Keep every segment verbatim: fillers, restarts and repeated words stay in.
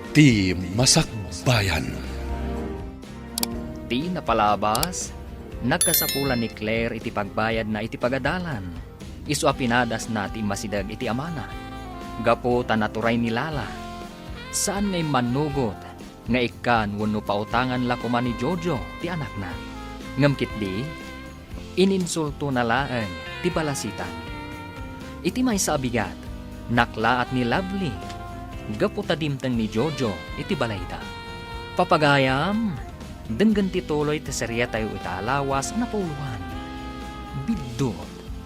Ti Masakbayan. Ti napalabas, nagkasapulan ni Claire iti pagbayadna iti pagadalan. Isu a pinadasna ti immasideg iti amana. Gapu ta naturay ni Lala, saan nga immannugot nga ikkan wenno pautangan la koma ni Jojo ti anakna. Ngem ketdi, ininsultona laeng ti balasitan. Iti maysa a bigat, naklaat ni Lovely gapu ta dimteng ni Jojo iti balayda. Papagayam, denggen ti tuloy ti seriatayo ita a lawas a napuloan. Biddut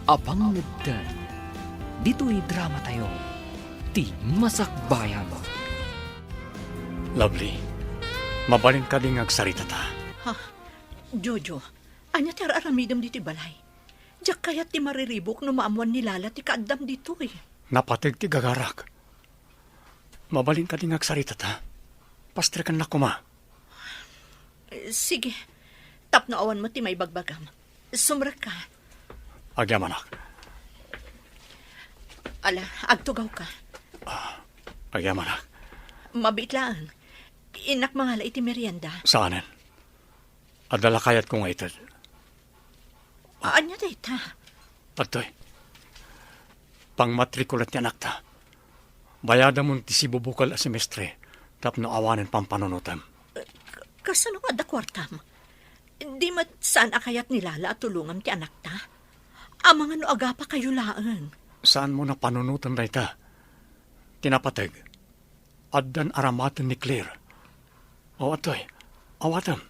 a pangngedten. Ditoy dramatayo, Ti Masakbayan. Lovely, mabalin kadi nga agsaritata? Ha? Jojo, ania ti ar-aramidem ditoy balay? Diak kayat ti mariribuk no maammuan ni Lala ti kaaddam ditoy. Napateg ti gagarak. Mabalin kadi nga agsaritata? Pastrekannak koma. Eh, sige. Tapno awan met ti maibagbagam. Sumrekka. Agyamanak. Ala, agtugawka. Ah, agyamanak. Mabiit laeng. Innak mangala iti merienda. Saanen? Adda la kayatko nga ited. Ania dayta? Adtoy. Pangmatrikulan ti anakta. Bayadamon ti sibubukel a semestre tapno awanen pampanunotem. Kasano nga adda kuartam? Di met saan a kayat ni Lala a tulongam ti anakta? Amangan no agapakayo laeng. Saanmo a panunoten dayta? Ti napateg, addan aramaten ni Claire. O, adtoy, awatem.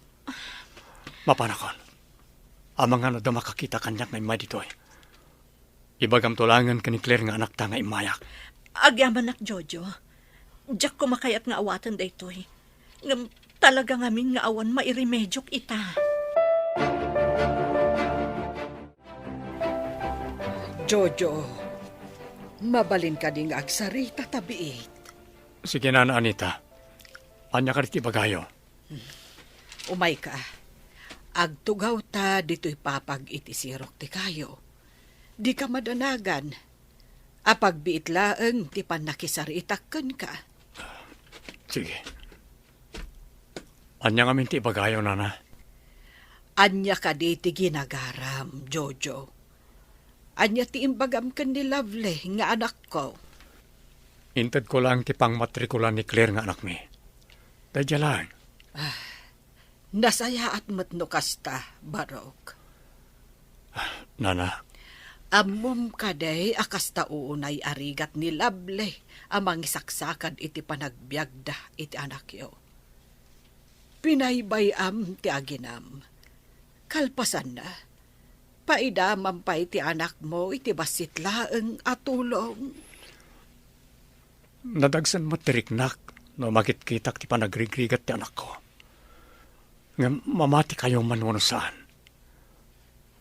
Mapanakon. Amangan no adda makakita kaniak nga immay ditoy. Ibagamto laengen ken ni Claire nga anakta nga immayak. Agyamanak, Jojo. Diak koma kayat nga awaten daytoy. Ngem talaga ngamin nga awan mairemediok ita. Jojo, mabalin kadi nga agsarita ta biit? Sige, Nana Anita. Ania kadi ti ibagayo? Umayka. Agtugawta ditoy papag iti sirok ti kayo. Dika madanagan. Apagbiit laeng ti pannakisaritak kenka. Sige. Ania ngamin ti ibagayo, Nana? Ania kadi ti ginagaram, Jojo? Ania ti imbagam ken ni Lovely nga anakko? Intedko laeng ti pangmatrikulan ni Claire nga anakmi. Daydiay laeng. Ah, nasayaat met no kasta, Barok. Nana. Ammom kadi a kasta unay a rigat ni Lovely a mangisaksakad iti panagbiagda iti anakyo. Pinaybay-am ti aginam. Kalpasanna, paidamam pay ti anakmo iti bassit laeng a tulong. Nadagsen met ti riknak no makitkitak ti panagrigrigat ti anakko. Ngem mamatikayo man wenno saan,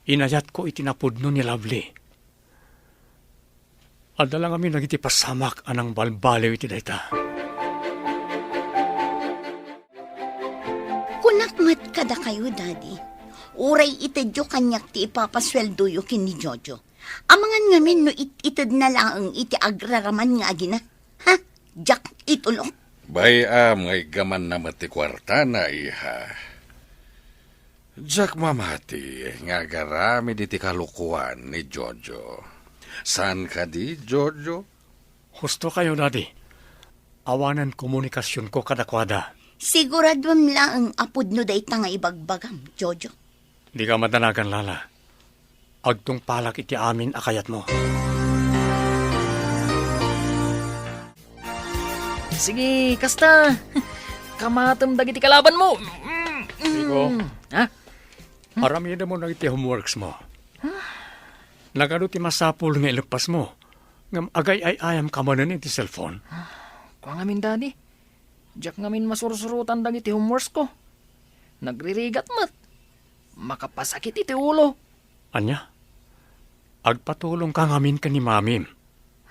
inayatko iti napudno ni Lovely. Adda la ngamin dagiti pasamak a nangbalbaliw iti dayta. Kunak met kadakayo, Daddy, uray itedyo kaniak ti ipapasueldoyo ken ni Jojo. Amangan ngamin no it-itedna laeng iti agraraman nga agina. Ha? Diak itulok. Bay-am nga iggamanna met ti kuartana, iha. Diak mamati nga agaramid iti kalokoan ni Jojo. Saan kadi, Jojo? Husto kayo, Daddy. Awanen komunikasionko kadakuada. Siguraduem laeng a pudno dayta nga ibagbagam, Jojo. Dika madanagan, Lala. Agtungpalak iti amin a kayatmo. Sige, kasta. Kamatem dagiti kalabanmo. Rico. Ha? Aramidem dagiti homeworks mo. Nagadu ti masapul nga ileppasmo, ngem agay-ay-ayam ka manen iti cellphone. Kua ngamin, Daddy. Diak ngamin masursurotan dagiti homeworks ko. Nagririgat met. Makapasakit iti ulo. Ania? Agpatulong ka ngamin ken ni Mamim.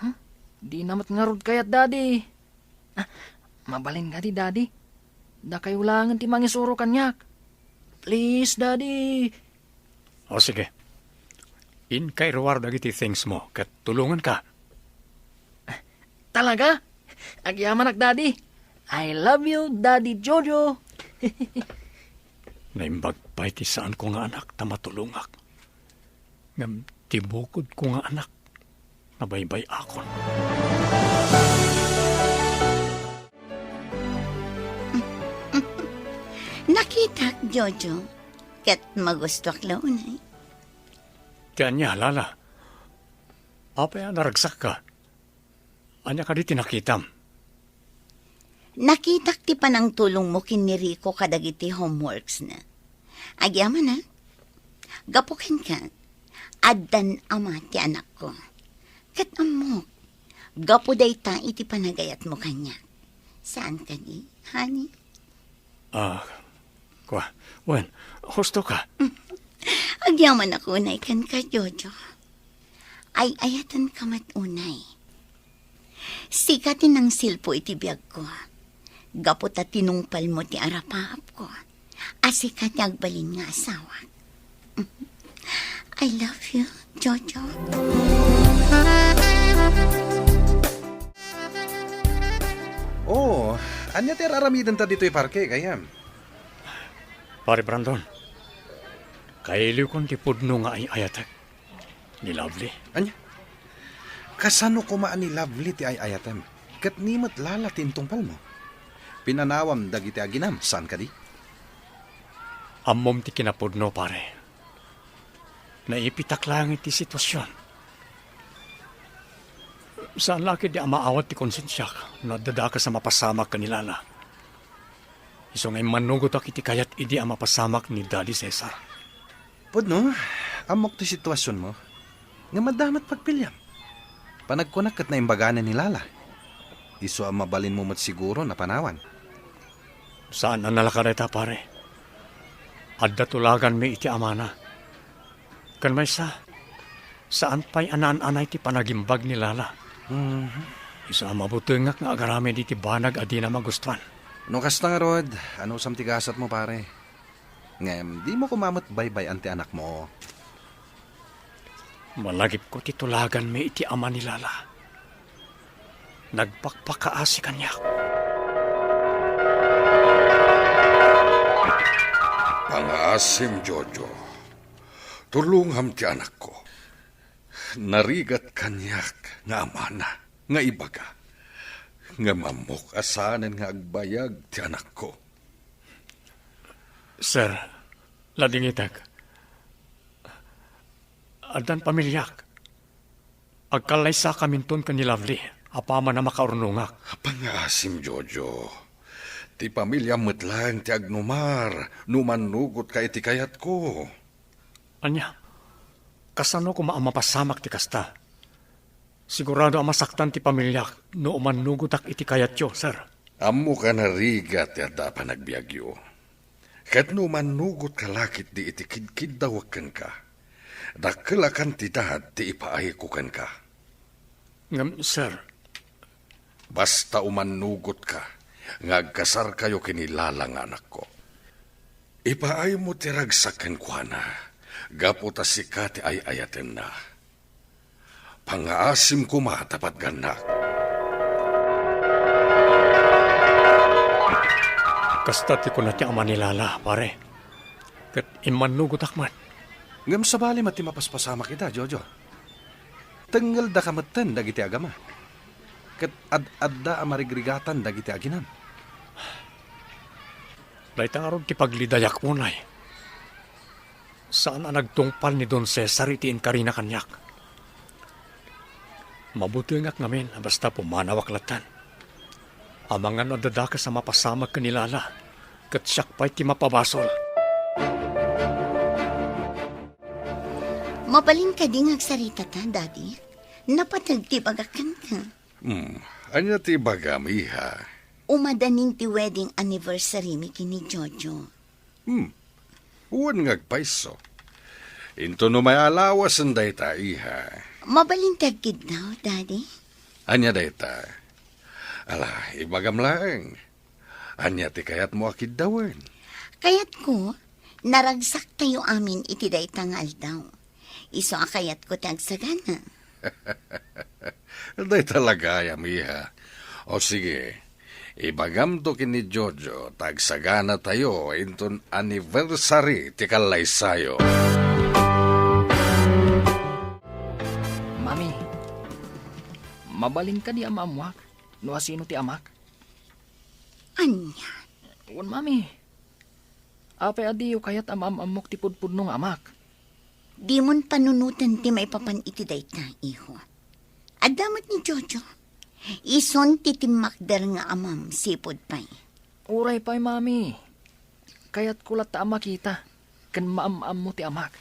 Huh? Dina met ngarud kayat, Daddy. Ah, mabalin kadi, Daddy. Dakayo laengen ti mangisuro kaniak. Please, Daddy. O, sige. Inka iruar dagiti things mo, ket tulonganka. Talaga? Agyamanak, Daddy. I love you, Daddy Jojo. Naimbag pay ti saanko nga anak ta matulongak. Ngem ti bukodko nga anak, nabaybay-akon. Nakitak, Jojo, ket magustuak la unay. Ti ania, Lala? Apay a naragsakka? Ania kadi ti nakitam? Nakitak ti panangtulongmo ken ni Rico kadagiti homeworksna. Agyamanak, gapu kenka, addan ama ti anakko. Ket ammok, gapu dayta iti panagayatmo kaniak. Saan kadi, honey? Ah, kua, wen, husto ka. Agyamanak unay kenka, Jojo. Ay-ayatenka met unay. Sika ti nangsilpo iti biagko. Gapu ta tinungpalmo ti arapaapko a sika ti agbalin nga asawak. I love you, Jojo. Oh, ania ti ar-aramidenta ditoy parke, gayyem? Pare Brandon, kailiwkon ti pudno nga ay-ayatek. Ni Lovely. Ania? Kasano koma a ni Lovely ti ay-ayatem? Ket ni met Lala ti intungpalmo? Pinanawam dagiti aginam, saan kadi? Ammom ti kinapudno, pare. Naipitak laeng iti sitwasion. Saan la ketdi a maawat ti konsensiak no adda dakes a mapasamak ken ni Lala. Isu nga immannugotak iti kayat idi a mapasamak ni Daddy Cesar. Pudno, ammok ti situasionmo. Ngem adda met pagpiliam. Panagkunak ket naimbaganen ni Lala. Isu a mabalinmo met siguron a panawan. Saan a nalaka dayta, pare. Adda tulaganmi iti amana. Ken maysa, saan pay a naan-anay ti panagimbag ni Lala. Mhm. Isu a mabutengak nga agaramid iti banag a dina magustuan. No kasta ngarud, anusam ti gasatmo, pare? Ngem dimo koma met baybay-an ti anakmo. Malagipko ti tulaganmi iti ama ni Lala. Nagpakpakaasi kaniak. Pangaasim, Jojo. Tulongam ti anakko. Narigat kaniak nga amana nga ibaga. Ngem ammok a saanen nga agbayag ti anakko. Sir, ladingitek. Addan pamiliak. Agkallaysakaminton ken ni Lovely apaman a makaurnongak. Pangaasim, Jojo. Ti pamiliam met laeng ti agnumar no mannugotka iti kayatko. Ania? Kasano koma a mapasamak ti kasta? Sigurado a masaktan ti pamiliak no umannugotak iti kayatyo, sir. Ammok a narigat ti adda a panagbiagyo. Ket no umannugotka la ketdi iti kidkiddawek kenka, dakkel a kantidad ti ipaayko kenka. Ngem, sir. Basta umannugotka nga agkasarkayo ken ni Lala nga anakko. Ipaaymo ti ragsak kenkuana gapu ta sika ti ay-ayatenna. Pangaasim koma ta patgannak. Kasta ti kuna ti ama ni Lala, pare. Ket immannugotak met. Ngem sabali met ti mapaspasamak ita, Jojo. Tengngeldaka metten dagiti agama. Ket ad-adda a marigrigatan dagiti aginam. Dayta ngarud ti paglidayak unay. Saan a nagtungpal ni Don Cesar iti inkarina kaniak. Mabutengak ngamin a basta pumanawak latten. Amangan no adda dakes a mapasamak ken ni Lala, ket siak pay ti mapabasol. Mabalin kadi nga agsaritata, Daddy? Napateg ti ibagak kenka. Hmm, ania ti ibagam, iha? Umadanin ti wedding anniversary mi ken ni Jojo. Hmm. Wen nga agpayso. Intono may alawasen dayta, iha. Mabalin ti agkiddaw, Daddy? Ania dayta? Ala, ibagam laeng. Ania ti kayatmo a kiddawen? Kayatko, naragsaktayo amin iti dayta nga aldaw. Isu a kayatko ti agsagana. Dayta la gayam, iha. O sige, Ibagamto ken ni Jojo ta agsaganatayo inton anniversary ti kallaysayo. Mami, mabalin kadi a maammuak no asino ti amak? Ania? Wen, Mami. Apay a diyo kayat a maam-ammok ti pudpudno nga amak? Dimon panunoten ti maipapan iti dayta, iho. Adda met ni Jojo. Isun ti timmakder nga amam sipud pay. Uray pay, Mami. Kayatko latta a makita ken maam-ammo ti amak.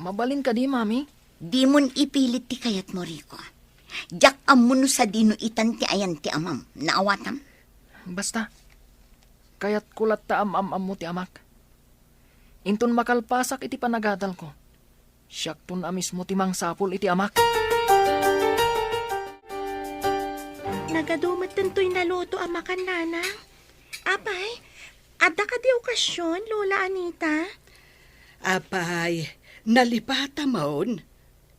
Mabalin kadi, Mami? Dimon ipilit ti kayatmo, Rico. Diak ammo no sadino itan ti ayan ti amam. Naawatam? Basta, kayatko latta a maam-ammo ti amak. Inton makalpasak iti panagadalko, siakton a mismo ti mangsapul iti amak. Nagadu metten toy naluto a makan, Nanang. Apay, adda kadi okasion, Lola Anita? Apay, nalipatamon?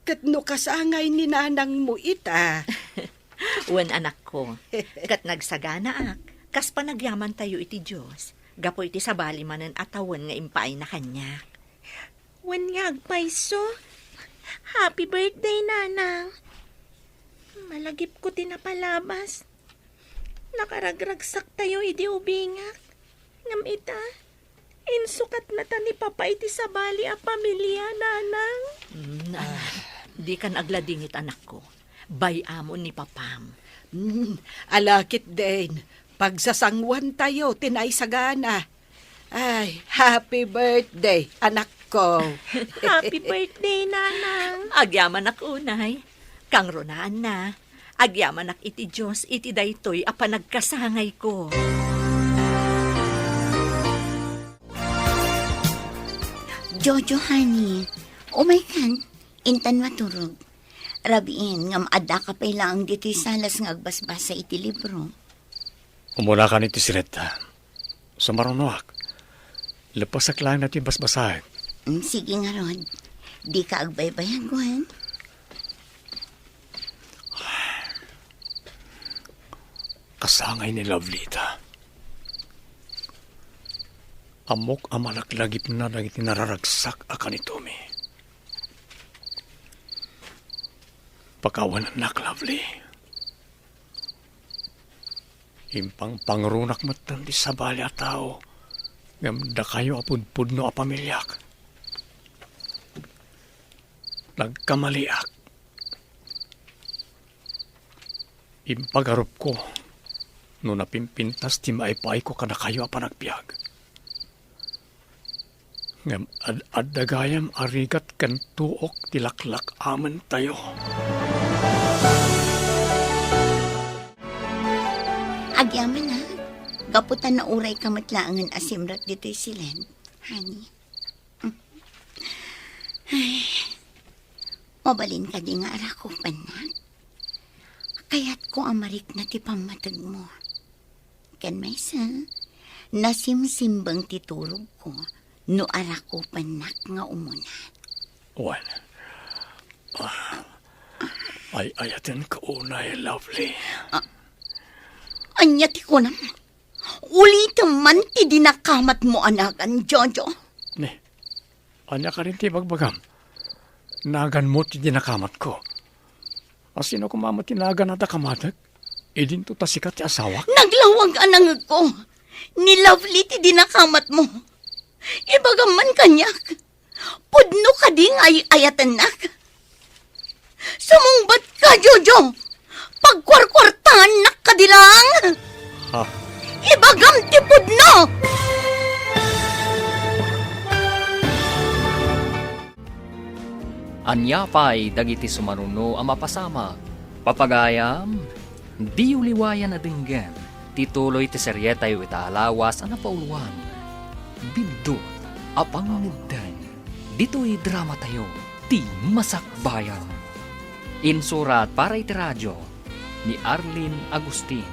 Ket no kasangay ni nanangmo ita. Wen, anakko, ket nagsaganaak, kas panagyamantayo iti Dios, gapu iti sabali manen a tawen nga impaayna kaniak. Wen nga agpayso. Happy birthday, Nanang. Malagipko ti napalabas. Nakaragragsaktayo idi ubingak. Ngem ita, insukatna ta ni Papa iti sabali a pamilia, Nanang. Mm, anak, dikan agladingit, anakko. Bay-amon ni Papam. Mm, ala ketdin, pagsasanguantayo ti naisagana. Ay, happy birthday, anakko. Happy birthday, Nanang. Agyamanak unay. Kangrunaanna, agyamanak iti Dios iti daytoy a panagkasangayko. Jojo, honey, umaykan, intan maturog. Rabiin, ngem addaka pay laeng ditoy salas nga agbasbasa iti libro. Umunakan iti siletta. Sumarunoak. Leppesek laeng daytoy basbasaek. Mm, sige ngarud. Dika agbaybayag, wen? Kasangay ni Lovely ita. Ammok a malaglagipna dagiti nararagsak a kanitomi. Pakawanennak, Lovely. Impangpangrunak metten ti sabali a tao, ngem dakayo a pudpudno a pamiliak. Nagkamaliak. Impagarupko no napimpintas ti maipaayko kadakayo a panagbiag. Ngem ad-adda gayam a rigat ken tuok ti laklak-amentayo. Agyamanak, gapu ta naurayka met laengen a simrek ditoy siled, honey. Ay, mabalin kadi nga arakupennak? Kayatko a marikna ti pammategmo. Ken maysa, nasimsimbeng ti turogko no arakupennak nga umuna. Wen, ah, ay-ayatenka unay, Lovely. Ah, ania ti kunam? Ulitem man ti dinakamatmo a nagan, Jojo. Ne, ania kadi ti ibagbagam? Naganmo ti dinakamatko. Asino koma met ti nagan a dakamatek? Idinto ta sika ti asawak? Naglawag a nangegko. Ni Lovely ti dinakamatmo. Ibagam man kaniak. Pudno kadi nga ay-ayatennak? Sumungbatka, Jojo! Pagkuarkuartaannak kadi laeng! Ha? Ibagam ti pudno! Ania pay dagiti sumaruno a mapasamak? Papagayam, diyo liwayan a denggen ti tuloy ti serietayo ita a lawas a napauluan, Biddut a Pangngeddeng. Ditoy dramatayo, ti Masakbayan. Insurat para iti radio ni Arlene Agustin,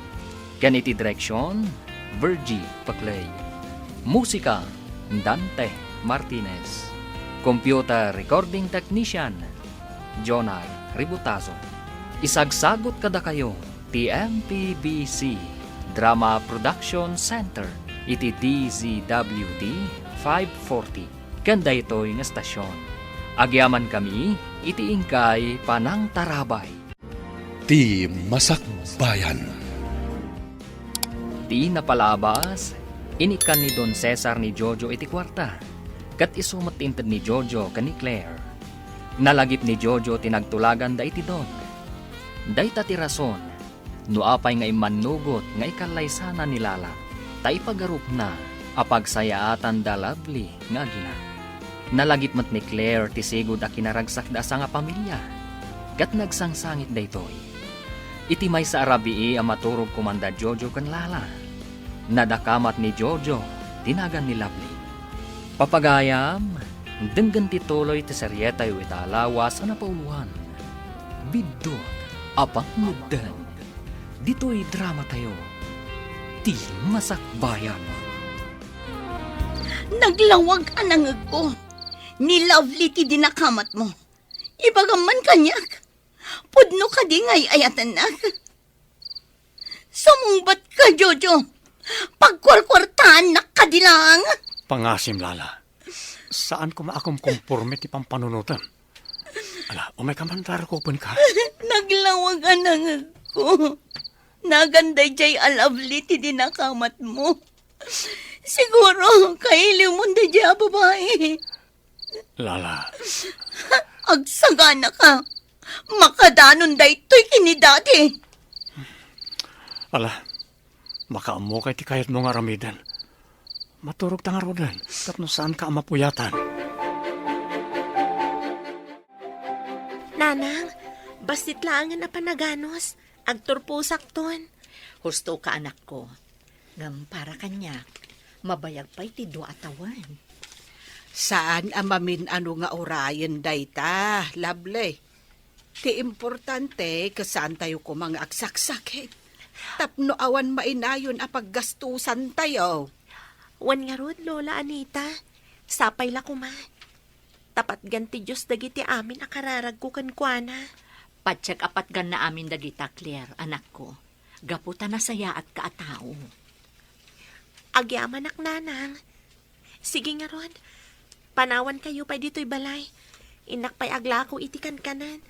ken iti direksion, Virgie Paclay. Musika, Dante Martinez. Computer recording technician, Jonar Ributazo. Isagsagut kadakayo ti M P B C Drama Production Center iti D Z W T five forty ken daytoy nga stasyon. Agyamankami iti inkay panangtarabay. Ti Masakbayan. Ti napalabas, inikkan ni Don Cesar ni Jojo iti kuarta, ket isu met ti inted ni Jojo ken ni Claire. Nalagip ni Jojo ti nagtulaganda iti Don. Dayta ti rason no apay nga immannugot nga ikallaysana ni Lala, ta ipagarupna a pagsayaatan da Lovely nga agina. Nalagip met ni Claire ti sigud a kinaragsakda a sangapamilia, ket nagsangsangit daytoy. Iti maysa a rabii a maturog koma da Jojo ken Lala, nadakamat ni Jojo ti nagan ni Lovely. Papagayam, denggen ti tuloy ti serietayo ita a lawas a napauluan, Biddut a Pangngeddan. Ditoy dramatayo, Ti Masakbayan. Naglawag a nangegko. Ni Lovely ti dinakamatmo. Ibagam man kaniak. Pudno kadi nga ay-ayatennak? Sumungbat ka, Jojo. Pagkuarkuartaannak kadi lang. Pangasim, Lala. Saan koma a kumkomporme ti pampanunotem. Ala, umay ka man, ta rakupenka. Naglawag a nangegko. Nagan daydiay a Lovely ti dinakamatmo. Siguro, kailiwmon daydiay a babai. Lala. Agsagana ka. Makadanon daytoy ken ni Daddy. Ala, makaammokay ti kayatmo nga aramiden. Maturogta ngaruden, tapno saanka a mapuyatan. Nanang, bassit laengen a panaganos. Agturposakton. Husto ka, anakko. Ngem para kaniak, mabayag pay ti dua a tawen. Saan a mamin-ano nga urayen dayta, Lovely. Ti importante, ket saantayo koma nga agsaksakit. Tapno awan mainayon a paggastusantayo. Wen ngarud, Lola Anita, sapay la koma. Ta patgan ti Dios dagiti amin a kararagko kenkuana. Patiek a patganna amin dagita, Claire, anakko, gapu ta nasayaatka a tao. Agyamanak, Nanang. Sige ngarud, panawankayo pay ditoy balay. Innak pay aglako iti kankanan.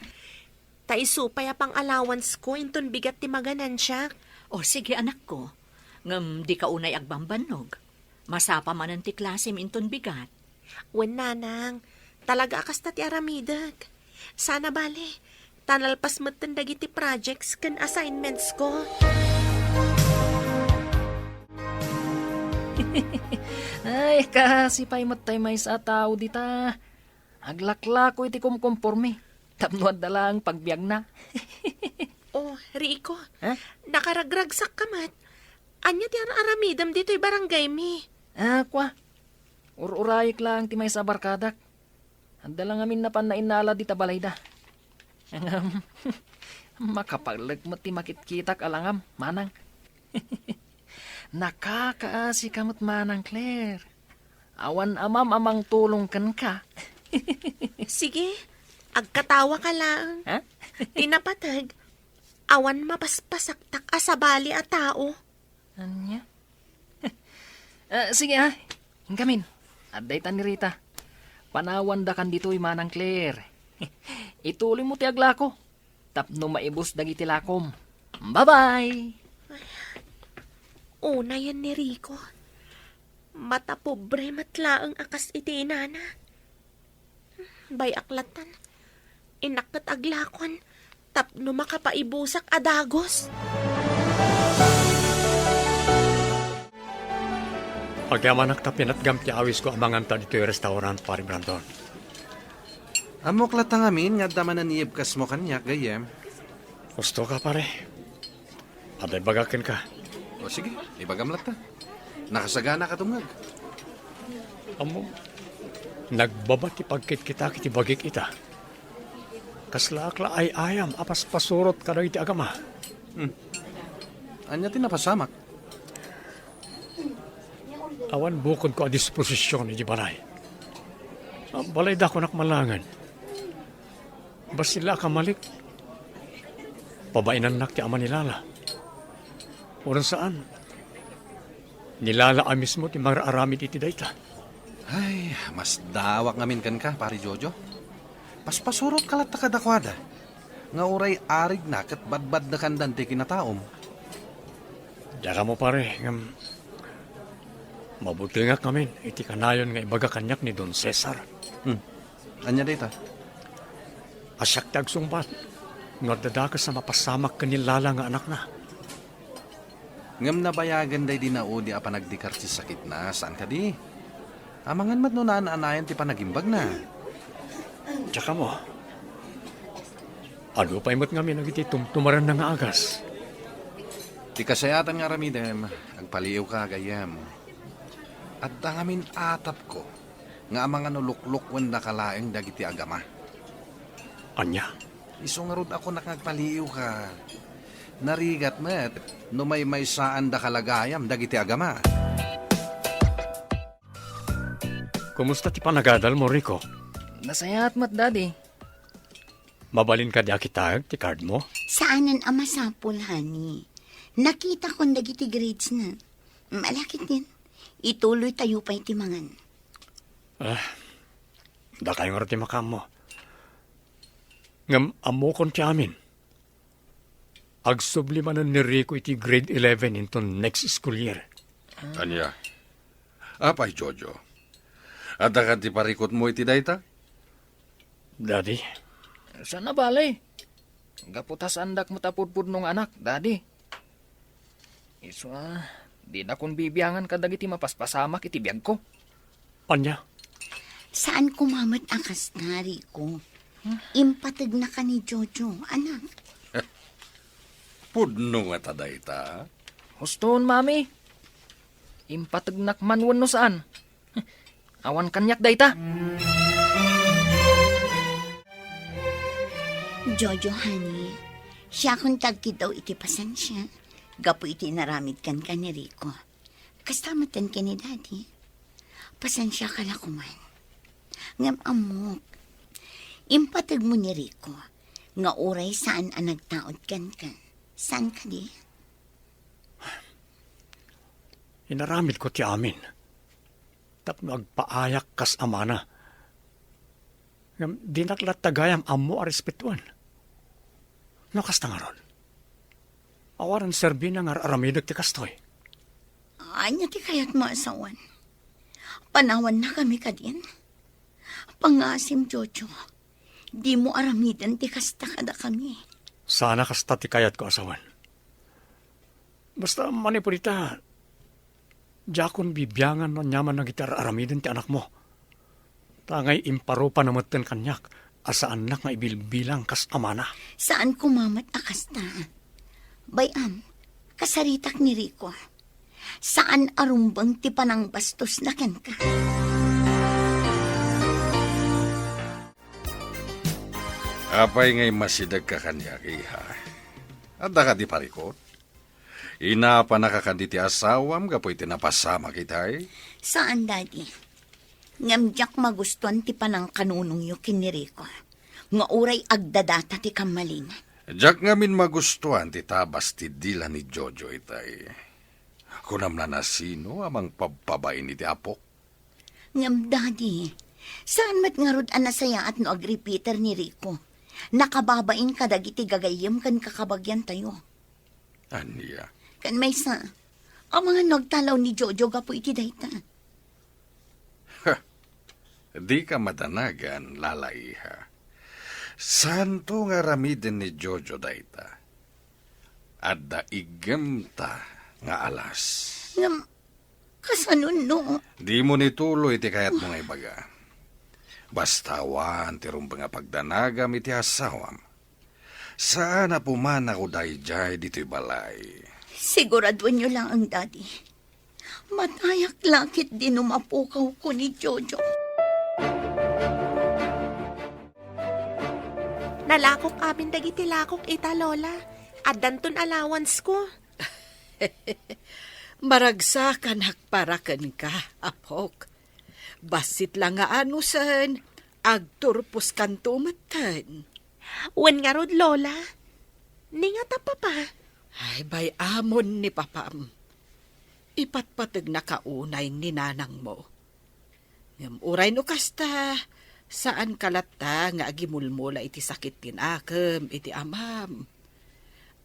Ta isu pay a pang-allowancesko inton bigat ti maganansiak. O, sige, anakko. Ngem dika unay agbambannog. Masapa manen ti klasem inton bigat. Wen, Nanang. Talaga a kasta ti aramidek. Sana bale, ta nalpas metten dagiti projects ken assignmentsko. Ay, kaasi pay met tay maysa a tao dita. Aglaklako iti kumkumpormi tapno adda laeng pagbiagna. Oh, Rico, ha? Nakaragragsakka met. Ania ti ar-aramidem ditoy barangaymi? Ah, kua. Ur-urayek laeng ti maysa a barkadak. Adda la ngamin napan nainnalad ita balayda. Ngem, makapaelek met ti makitkitak a langam, manang. Nakakaasika met manang, Claire. Awan amam a mangtulong kenka. Sige, agkatawaka laeng. Ha? Ti napateg, awan mapaspasaktak a sabali a tao. Ania? Ah, sige, ah. Inkamin. Adda itan ni Rita. Panawandakan ditoy, manang Claire. Ituloymo ti aglako tapno maibus dagiti lakom. Bye-bye! Unayen ni Rico. Matapobre met laeng a kas iti inana. Bay-ak latan. Innak ket aglakon tapno makapaibusak a dagus. Agyamanak ta pinatgam ti awisko a manganta ditoy restaurant, Pare Brandon. Ammok latta ngamin nga adda manen iibkasmo kaniak, gayyem. Husto ka, pare. Adda ibagak kenka. O sige, ibagam latta. Nakasagana ka tumngeg. Ammom, nagbaba ti pagkitkitak iti bagik ita. Kaslaak la ay-ayam a paspasurot kadagiti agama. Hmm. Ania ti napasamak? Awan bukodko a disposision iti balay. Balaydakonak man laengen. Bassit la a kamalik. Pabainannak ti ama ni Lala. Wen saan, ni Lala a mismo ti mangararamid iti dayta. Ay, masdaawak ngamin kenka, Pari Jojo. Paspasurotka latta kadakuada, nga uray arigna ket badbadnekandan ti kinataom. Diak ammo, pare, ngem mabutengak ngamin iti kanayon nga ibaga kaniak ni Don Cesar. Hmm. Ania dayta? A siak ti agsungbat no adda dakes a mapasamak ken ni Lala nga anakna. Ngem nabayagen daydi naudi a panagdikar ti sakitna, saan kadi? Amangan met no naan-anayan ti panagimbagna. Diak ammo. Adu pay met ngamin dagiti tumtumarenna nga agas. Ti kasayaatan nga aramidem, agpaliiwka, gayyem. Adda ngamin atapko nga amangan no luklukkuendaka laeng dagiti agama. Ania? Isu ngarud a kunak nga agpaliiwka. Narigat met no maymaysaandaka la gayam dagiti agama. Kumusta ti panagadalmo, Rico? Nasayaat met, Daddy. Mabalin kadi a kitaek ti card mo? Saanen a masapul, honey. Nakitakon dagiti grades na. Malakit din. Ituloy tayo pay ti mangan. Ah, dakay ngarud ti makaammo. Ngem ammokon ti amin. Agsubli manen ni Rico iti grade eleven inton next school year. Ania? Apay, Jojo? Adda kadi parikutmo iti dayta? Daddy. Saan a bale. Gapu ta saandak met a pudpudno nga anak, Daddy. Isu a, dinakon bibiangan kadagiti mapaspasamak iti biagko. Ania? Saan koma met a kasta, Rico. Impategnaka ni Jojo, anak. Pudno ngata dayta? Husto, Mami. Impategnak man wenno saan. Awan kaniak dayta. Jojo, honey, siakon ti agkiddaw iti pasensia gapu iti inaramid kenka ni Rico. Kasta met ken ni Daddy. Pasensiaka la koman. Ngem ammok, impategmo ni Rico nga uray saan a nagtaud kenka. Saan kadi? Inaramidko ti amin tapno agpaayak kas amana. Ngem dinak latta gayam ammo a respetuen. No kasta ngarud, awanen serbina nga ar-aramidek ti kastoy. Ania ti kayatmo a sawen? Panawannakami kadin? Pangasim, Jojo. Dimo aramiden ti kasta kadakami. Saan a kasta ti kayatko a sawen. Basta manipud ita, diakon bibiangan no aniaman dagiti ar-aramiden ti anakmo. Ta ngay imparupa na metten kaniak a saannak nga ibilbilang kas amana. Saan koma met a kasta. Bay-am, kasaritak ni Rico. Saan a rumbeng ti panangbastosna kenka. Apay ngay masidegka kaniak, iha? Adda kadi parikut? Inapanaka kadi ti asawam gapu iti napasamak itay? Saan, Daddy. Ngem diak magustuan ti panangkanunongyo ken ni Rico, nga uray agdadata ti kammalina. Diak ngamin magustuan ti tabas ti dila ni Jojo itay. Kunam la, nasino a mangpabpabain iti apok? Ngem, Daddy, saan met ngarud a nasayaat no agripiter ni Rico? Nakababain kadagiti gagayyem ken kakabagiantayo. Ania? Ken maysa, amangan no agtalaw ni Jojo gapu iti dayta. Ha! Dika madanagan, Lala, iha. Saanto nga aramiden ni Jojo dayta. Adda iggemta nga alas. Ngem, kasano no? Dimo ituloy ti kayatmo nga ibaga. Basta awan ti rumbeng a pagdanagam iti asawam. Saan a pumanako daydiay ditoy balay. Siguraduenyo laeng, Daddy. Matayak la ketdi no mapukawko ni Jojo. Nalakok amin dagiti lakok ita, Lola. Addanton allowance ko. Maragsakanak para kenka, apok. Bassit la nga anusen, agturposkanto metten. Wen ngarud, Lola. Ni ngata, Papa? Ay, bay-amon ni papam. Ipatpategnaka unay ni nanangmo. Ngem uray no kasta, saanka latta nga agimulmula iti sakit ti nakem iti amam.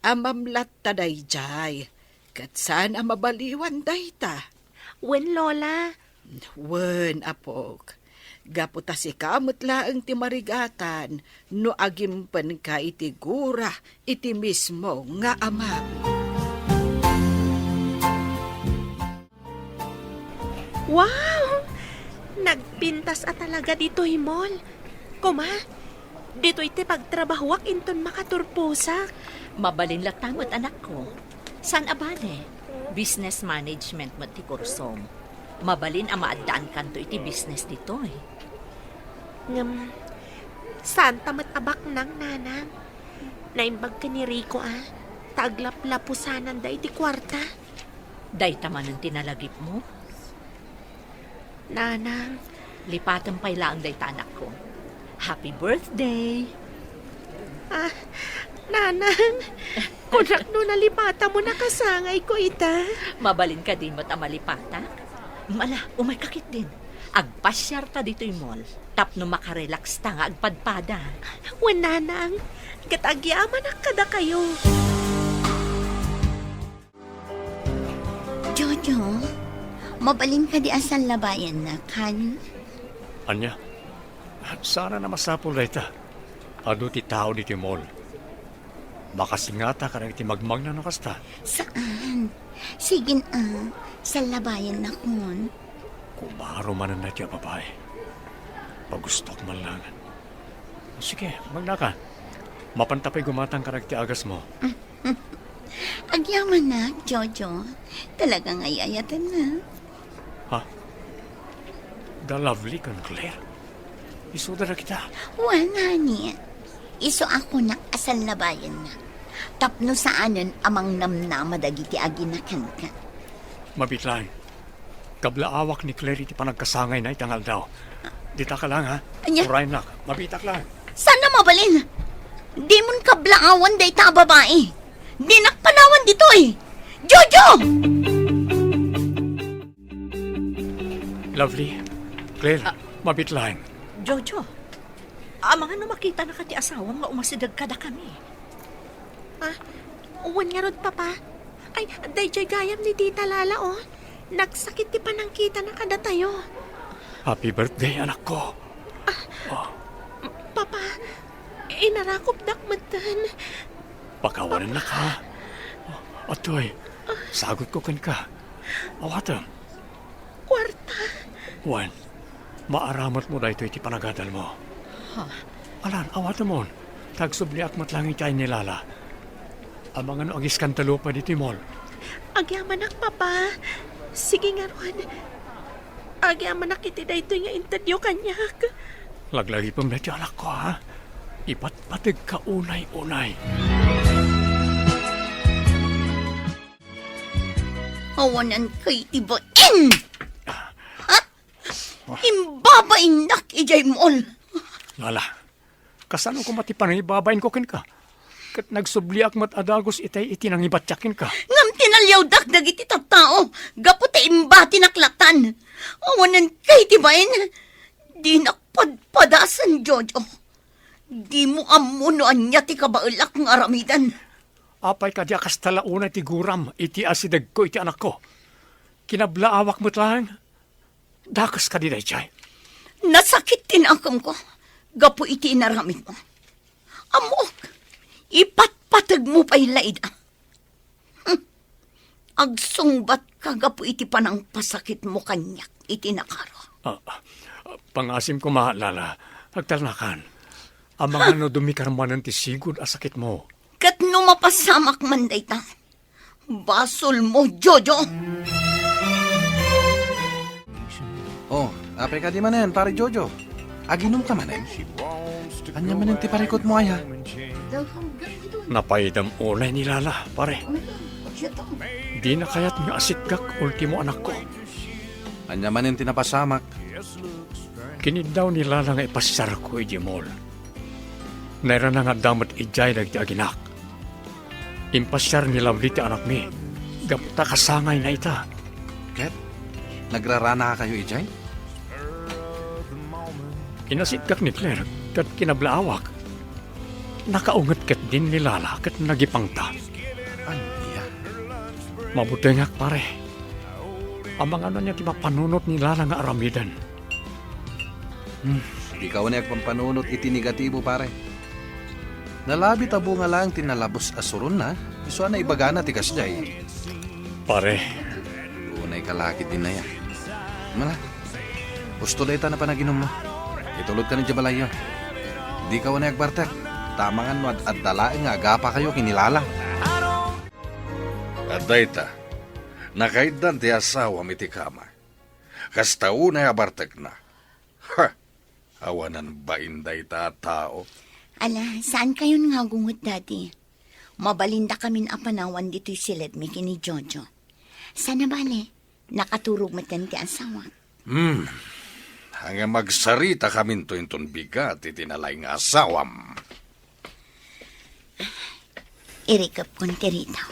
Amam latta daydiay, ket saan a mabaliwan dayta. Wen, Lola. Wen, apok. Gapu ta sika met laeng ti marigatan no agimpenka iti gura iti mismo nga amam. Wow! Nagpintas a talaga ditoy mall. Kuma, ditoy ti pagtrabahuak inton makaturposak. Mabalin latta met, anakko. Saan a bale, business management met ti kursom. Mabalin a maaddaankanto iti business ditoy. Ngem, saanta met a baknang, nanang. Naimbag ken ni Rico a, ta aglaplapusananda iti kuarta. Dayta manen ti nalagipmo? Nanang. Lipatem pay laeng dayta, anakko. Happy birthday! Ah, nanang, kunak no nalipatam mo nakasangayko ita. Mabalin kadi met a malipatak? Ala, umayka ketdin. Agpasiarta ditoy mall tapno makarelaxta nga agpadpada. Wen, nanang, ket agyamanak kadakayo. Jojo, mabalin kadi a sallabayannak, honey? Ania? Saan a masapul dayta? Adu ti tao ditoy mall. Makasingata kadagiti magmagna no kasta. Saan? Sige a, sallabayannakon. Kumaro manen daytoy a babai. Pagustok man lang. Sige, magnaka. Mapanta pay gumatang kadagiti agasmo. Agyamanak, Jojo. Talaga nga ay-ayatennak. Ha? Da Lovely ken Claire? Isuda dagita? Wen, honey. Isu a kunak a sallabayannak. Tapno saanen a mangnamnama dagiti agina kenka. Mabiit laeng. Kablaawak ni Claire iti panagkasangayna ita nga aldaw. Ditak lang, ha? Ania? Urayennak. Mabiitak lang. Saan a mabalin? Dimon kablaawan dayta a babai. Dinak panawan ditoy. Jojo! Lovely, Claire, Ah. Mabiit laeng. Jojo, amangan no makitanaka ti asawam nga umasideg kadakami. Ah, wen ngarud, Papa. Ay, daydiay gayam ni Tita Lala, oh. Nagsakit ti panangkitana kadatayo. Happy birthday, anakko. Ah, Oh. Papa, inarakupdak metten. Pakawanennak, ha? Atoy, sagutko kenka. Awatem. Kuarta. Wen, maaramatmo daytoy iti panagadalmo. Ha? Alan, awatemon. Ta agsubliak met laeng iti ay ni Lala. Amangan no agiskandaluak pay ditoy mall. Agyamanak, Papa. Sige ngarud. Agyamanak iti daytoy nga intedyo kaniak. Laglagipem daytoy, anakko, ha? Ipatpategka unay-unay. Awanan kay ti bain! Ha? Imbabainnak idiay mall! Lala, kasano koma ti panangibabainko kenka? Ket nagsubliak met a dagus itay iti nangibatiak kenka. Ngem tinaliawdak dagiti tattao gapu ta imbatinak latan. Awanan kay ti bain! Dinak padpadasen, Jojo. Dimo ammo no ania ti kabaelak nga aramiden. Apay kadi a kasta la unay ti guram iti asidegko iti anakko? Kinablaawak met laeng. Dakes kadi daydiay? Nasakit ti nakemko gapu iti inaramidmo. Ammok, ipatpategmo pay la ida. Hmm. Agsungbatka gapu iti panangpasakitmo kaniak iti nakaro. Ah, ah, pangasim koma, Lala. Agtalnakan. Amangan no dumikar manen ti sigud a sakitmo. Ket no mapasamak man dayta, basolmo, Jojo! Oh, apay kadi manen, Pare Jojo? Aginom ka manen? Ania manen ti parikutmo aya? Napaydam unay ni Lala, pare. Dina kayat nga asitgak ultimo anakko. Ania manen ti napasamak? Kiniddaw ni Lala nga ipasiarko idiay mall. Nairana nga adda met idiay dagiti aginak. Impasiar ni Lovely ti anakmi, gapu ta kasangayna ita. Ket nagraranakayo idiay? Inasiddek ni Claire ket kinablaawak. Nakaunget ketdin ni Lala ket nagipangta. Ania? Mabutengak, pare. Amangan ania ti mapanunot ni Lala nga aramiden. Hmm. Dika unay agpampanunot iti negatibo, pare. Nalabit a bunga laeng ti nalabus a suronna, isu a naibagana ti kasdiay. Pare. Unay ka la ketdin aya. Mala, husto dayta a panaginummo. Itulodka idiay balayyo. Dika unay agbartek. Ta amangan no ad-adda laeng nga agapakayo ken ni Lala. Adda ita, nakaiddan ti asawam iti kama. Kasta unay a bartekna. Ha! Awanan bain dayta a tao. Ala, saankayon nga agunget, Daddy. Mabalindakamin a panawan ditoy siledmi ken ni Jojo. Saan a bale, nakaturog metten ti asawak. Hmm. Ngem agsaritakaminto inton bigat iti nalaing nga asawam. Irikepkon ti ritaw.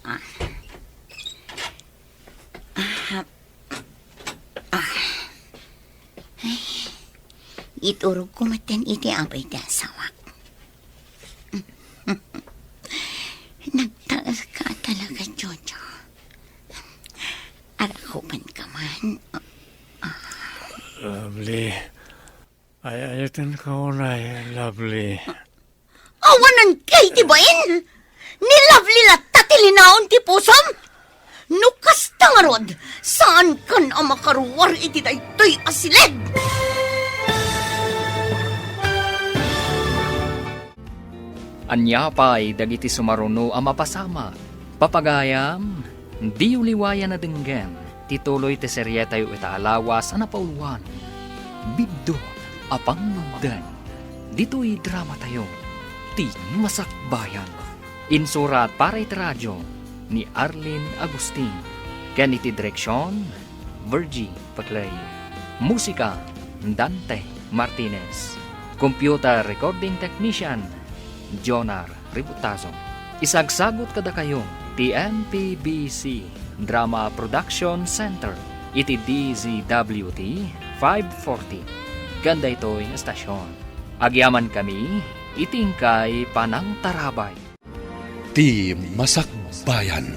Ah. Ah. Ah. Ay. Iturogko metten iti abay ti asawak. Nagtaerka talaga, Jojo. Arakupanka man. Lovely. Ay, ayatenka unay, Lovely. Awanan kay ti bain? Ni Lovely latta ti linaon ti pusom? No kasta ngarud, saankan a makaruar iti daytoy a siled. Ania pay dagiti sumaruno a mapasamak? Papagayam, diyo liwayan a denggen ti tuloy ti serietayo ita a lawas a napauluan, Biddut a Pangngeddeng, ditoy dramatayo, Ti Masakbayan. Insurat para iti radio ni Arlene Agustin, ken iti direksion, Virgie Paclay. Musika, Dante Martinez. Computer recording technician, Jonar Ributazo. Isagsagut kadakayo ti M P B C Drama Production Center iti D Z W T five forty ken daytoy nga estasion. Agyamankami iti inkay panangtarabay. Ti Masakbayan.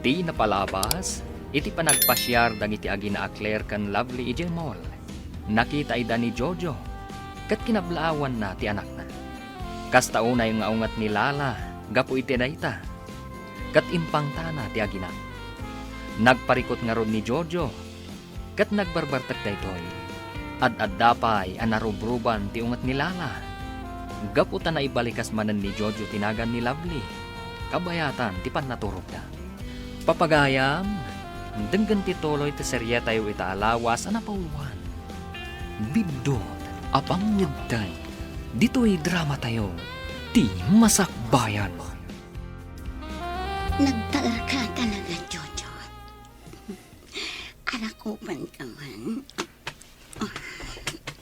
Ti napalabas iti panagpasiar dagiti agina a Claire ken Lovely idiay mall, nakita ida ni Jojo ket kinablaawanna ti anakna. Kasta unay nga unget ni Lala gapu iti dayta, ket impangtana ti agina. Nagparikut ngarud ni Jojo ket nagbarbartek daytoy. Ad-adda pay a narubruban ti unget ni Lala. Gapu ta naibalikas manen ni Jojo ti nagan ni Lovely, kabayatan ti pannaturogda. Papagayam, denggen ti tuloy ti serietayo ita a lawas a napauluan, Biddut a Pangngeddeng, ditoy dramatayo, Ti Masakbayan. Nagtaerka talaga, Jojo. Arakupanka man.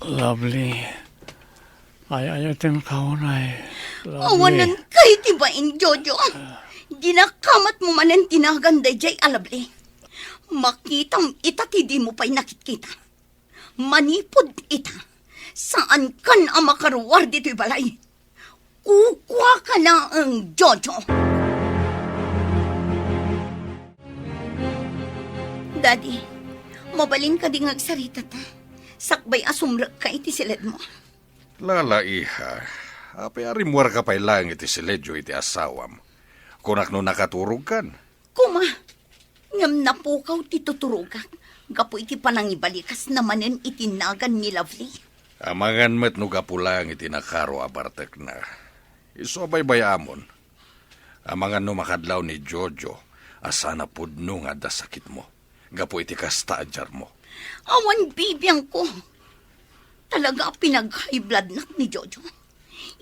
Lovely. Ay-ayatenka unay, Lovely. Awanan kay ti bain, Jojo. Dinakamatmo manen ti nagan daydiay a Lovely. Makitam ita ti dimo pay nakitkita. Manipud ita, saankan a makaruar ditoy balay. Kukuaka laeng, Jojo. Daddy, mabalin kadi nga agsarita ta? Sakbay a sumrekka iti siledmo. Lala, iha, apay a rimmuarka pay laeng iti siledyo iti asawam? Kunak no nakaturogkan. Kuma, ngem napukaw ti tuturogak gapu iti panangibalikasna manen iti nagan ni Lovely. Amangan met no gapu laeng iti nakaro a bartekna. Isu a baybay-amon. Amangan no makadlaw ni Jojo a saan a pudno nga adda sakitmo gapu iti kasta a diarmo. Awan bibiangko. Talaga a pinag-high bloodnak ni Jojo.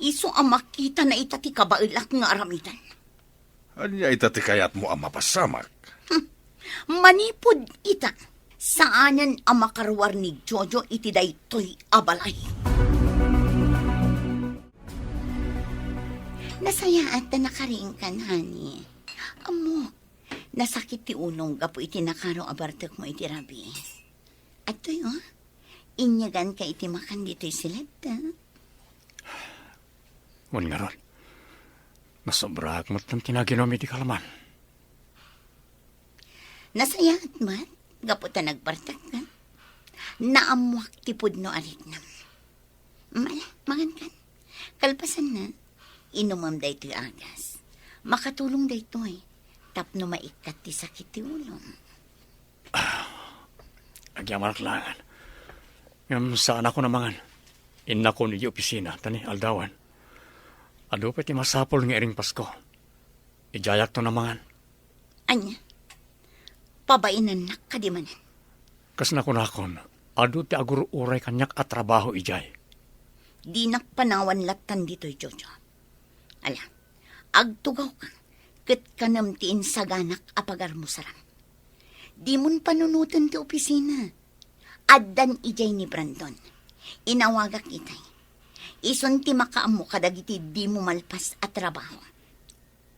Isu a makitana ita ti kabaelak nga aramiden. Ania ita ti kayatmo a mapasamak? Hmm. Manipud ita, saanen a makaruar ni Jojo iti daytoy a balay. Nasayaat ta nakariingkan, honey. Ammok, nasakit ti ulong gapu iti nakaro a bartekmo iti rabii. Adtoy, oh, inyaganka iti makan ditoy siledta. Wen ngarud, nasobraak met ti naginom iti kalaman. Nasayaat met, gapu ta nagbartekka. Naammoak ti pudno a riknam. Mala, mangankan. Kalpasanna, inumem daytoy agas. Makatulong daytoy tapno maikkat ti sakit ti ulom. Agyamanak laengen. Ngem saanakon a mangan. Innakon idiay opisina, ta ni aldawen, adu pay ti masapul nga iring Pasko. Idiayakton a mangan. Ania? Pabainennak kadi manen? Kas nakunakon, adu ti agur-uray kaniak a trabaho idiay. Dinak panawan lattan ditoy, Jojo. Ala, agtugawka, ket kanem ti insaganak a pagarmusaram. Dimon panunoten ti opisina. Addan idiay ni Brandon. Inawagak itay. Isun ti makaammo kadagiti dimo malpas a trabaho.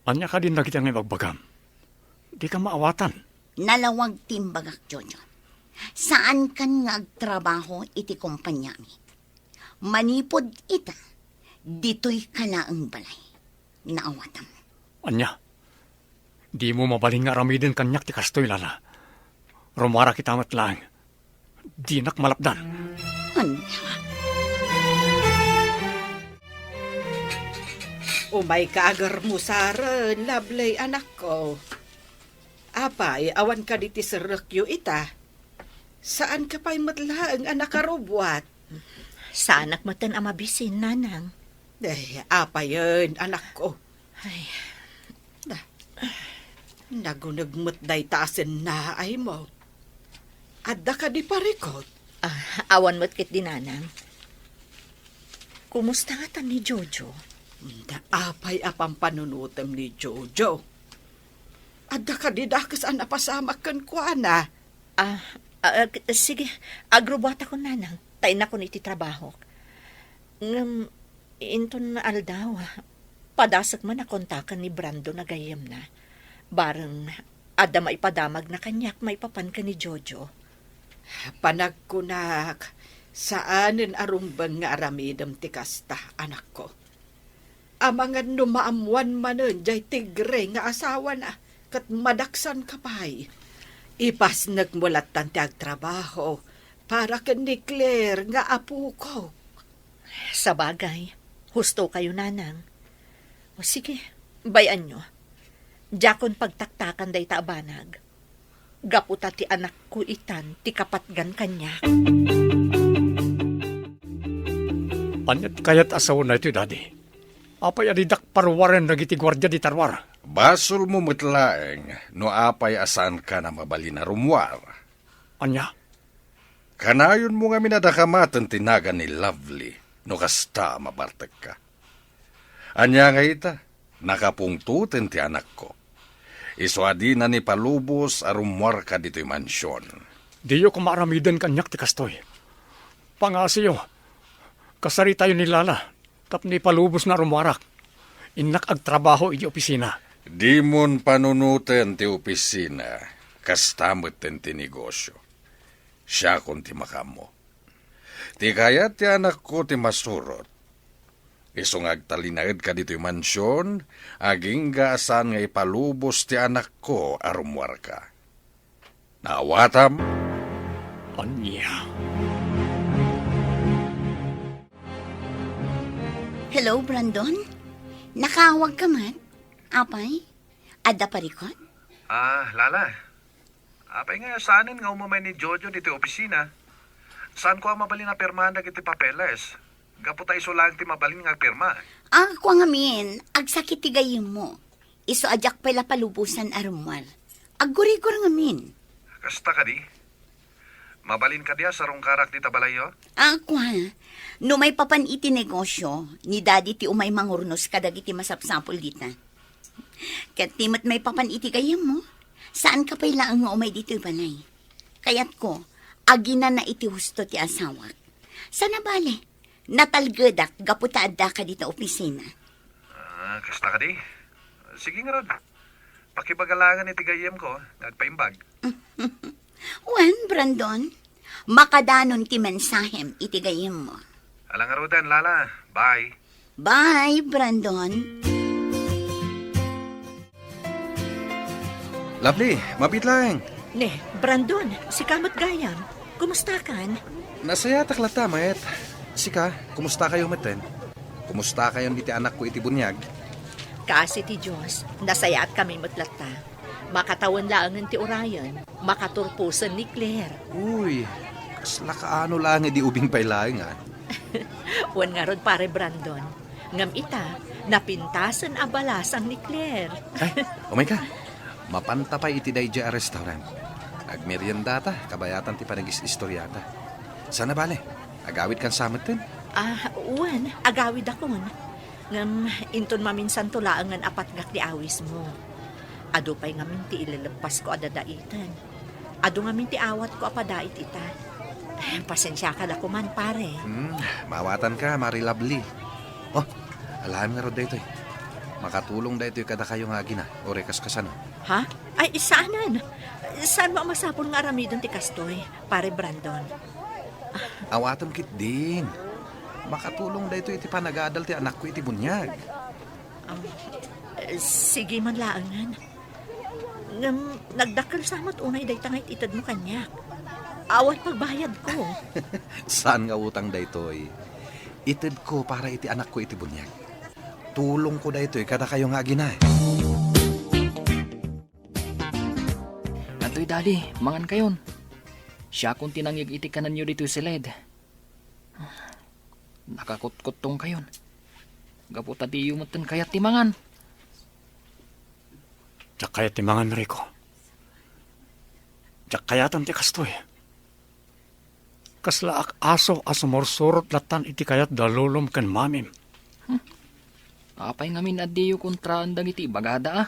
Ania kadin dagiti nga ibagbagam? Dika maawatan. Nalawag ti imbagak, Jojo. Saankan nga agtrabaho iti kompaniami. Manipud ita, ditoyka laeng balay. Naawatam. Ania? Dimo mabalin nga aramiden kaniak ti kastoy, Lala. Rummuarak ita met laeng. Dinak malapdan. Ania? Umayka agarmusaren, Lovely, anakko. Apay, awan kadi ti serrekyo ita? Saanka pay met laeng a nakarubbuat? Saanak metten a mabisin, Nanang. Ay, apayen, anakko? Ay. Da, naguneg met dayta a sennaaymo. Adda kadi parikut? Ah, awan met ketdi, Nanang. Kumusta ngatan ni Jojo? Da, apay a pampanunotem ni Jojo? Adda kadi dakes a napasamak kenkuana? Ah, ah, ah, sige, agrubbuatakon, Nanang, ta innakon iti trabahok. Ngem, inton aldaw, padasek man a kontaken ni Brandon a gayyemna. Bareng adda maipadamagna kaniak maipapan ken ni Jojo. Panagkunak, saanen a rumbeng nga aramidem ti kasta, anakko. Amangan no maammoan manen jay tigre nga asawana, ket madaksanka pay. Ipasnekmo lattan ti agtrabaho para ken ni Claire nga apokok. Sabagay, husto kayo, Nanang. O sige, bay-anyo. Diakon pagtaktakan dayta a banag. Gapu ta ti anakko itan ti kapatgan kaniak. Ania ti kayat a sawen daytoy, Daddy? Apay a didak paruaren dagiti guardia dita ruar? Basolmo met laeng no apay a saankan a mabalin a rummuar. Ania? Kanayonmo ngamin a dakamaten ti nagan ni Lovely no kasta a mabartekka. Ania nga ita, nakapungtoten ti anakko. Isu a dina ni palubos a rummuarka ditoy mansion. Diyo koma aramiden kaniak ti kastoy. Pangasiyo, kasaritayo ni Lala tapno ipalubosna a rummuarak. Innak agtrabaho iti opisina. Dimon panunoten ti opisina, kasta metten ti negosio. Siakon ti makaammo. Ti kayat ti anakko ti masurot. Isu nga agtalinaedka ditoy mansion, agingga a saan nga ipalubos ti anakko a rummuarka. Naawatam? Ania? Hello, Brandon? Nakaawagka met? Apay? Adda parikut? Ah, Lala. Apay nga, saanen nga umumay ni Jojo ditoy opisina? Saanko a mabalin a pirmaan dagiti papeles? Gapu ta isu laeng ti mabalin nga agpirma. Ah, kua ngamin, agsakit ti gayyemmo. Isu a diak pay la palubosan a rummuar. Aggurigor ngamin. Kasta kadi? Mabalin kadi a sarungkarak dita balayyo? Ah, kua. No maipapan iti negosio, ni Daddy ti umay mangurnos kadagiti masapsapul dita. Ket ti met maipapan iti gayyemmo, saanka pay laeng nga umay ditoy balay. Kayatko, aginana iti husto ti asawak. Sana bale, natalgedak gapu ta addaka dita opisina. Ah, Ah, kasta kadi? Sige ngarud. Pakibaga laengen iti gayyemko, ta agpaimbag. Wen, Brandon, makadanon ti mensahem iti gayyemmo. Ala ngaruden, Lala. Bye. Bye, Brandon. Lovely, mabiit laeng. Ne, Brandon, sika met gayam. Kumustakan? Nasayatak latta, met. Sika, kumusta kayo metten? Kumusta kayon iti anakko iti buniag? Kaasi ti Dios, nasayaat kami met latta. Makatawen laengen ti urayen, makaturposen ni Claire. Uy, kasla kaano laeng idi ubing pay laeng, a? Wen ngarud, Pare Brandon. Ngem ita, napintasen a balasang ni Claire. Ay, umay ka. Mapanta pay iti daydiay a restaurant. Agmeriendata, kabayatan ti panagis-istoriata. Sana bale, agawid kan sa metten? Ah, wen, agawidakon. Ngem inton maminsanto laengen a patgak ti awismo. Adu pay ngamin ti ilelepasko a dadaiten. Adu ngamin ti awatko a padait ita. Pasensiaka da koman, pare. Hmm, maawatanka, Mari Lovely. Oh, alaem ngarud daytoy. Makatulong daytoy kadakayo nga agina, uray kaskasano. Ha? Ay, saanen. Saanmo a masapul nga aramiden ti kastoy, Pare Brandon? Awatem ketdin. Makatulong daytoy iti panagadal ti anakko iti buniag. Ah, sige man laengen. Ngem nagdakkel sa met unay dayta nga it-itedmo kaniak. Awan pagbayadko. Saan nga utang daytoy. Itedko para iti anakko iti buniag. Tulongko daytoy kadakayo nga agina. Adtoy, Daddy, mangan kayon. Siakon ti nangig iti kanenyo ditoy siled. Nakakutkuttong kayon. Gapu ta diyo metten kayat ti mangan. Diak kayat ti mangan, Rico. Diak kayaten ti kastoy. Kaslaak aso a sumursurot lattan iti kayat da lolom ken mamim. Hmm. Apay ngamin a diyo kontraan dagiti ibagada, a?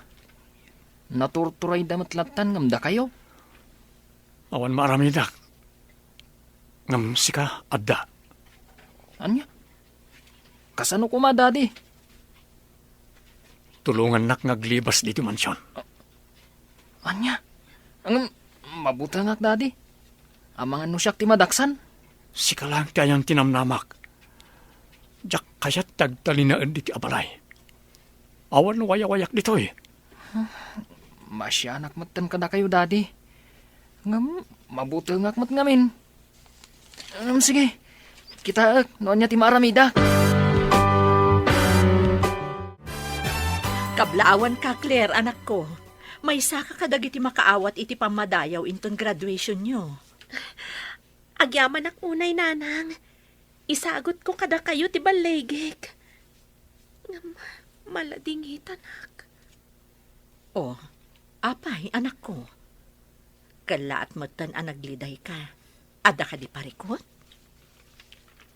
Naturturayda met lattan ngem dakayo. Awan maaramidak. Ngem sika, adda. Ania? Kasano koma, Daddy? Tulongannak nga aglibas ditoy mansion. Ania? Ngem, mabutengak, Daddy. Amangan no siak ti madaksan? Sika laeng ti ayan ti namnamak. Diak kayat ti agtalinaed ditoy a balay. Awan wayawayak ditoy. Masianak metten kadakayo, Daddy. Ngem, mabutengak met ngamin. Ngem, sige. Kitaek no ania ti maaramida. Kablaawanka, Claire, anakko. Maysaka kadagiti makaawat iti pammadayaw inton graduationyo. Agyamanak unay, Nanang. Isagutko kadakayo ti balligik. Ngem, maladingitanak. Oh, apay, anakko? Kellaat metten a naglidayka. Adda kadi parikut?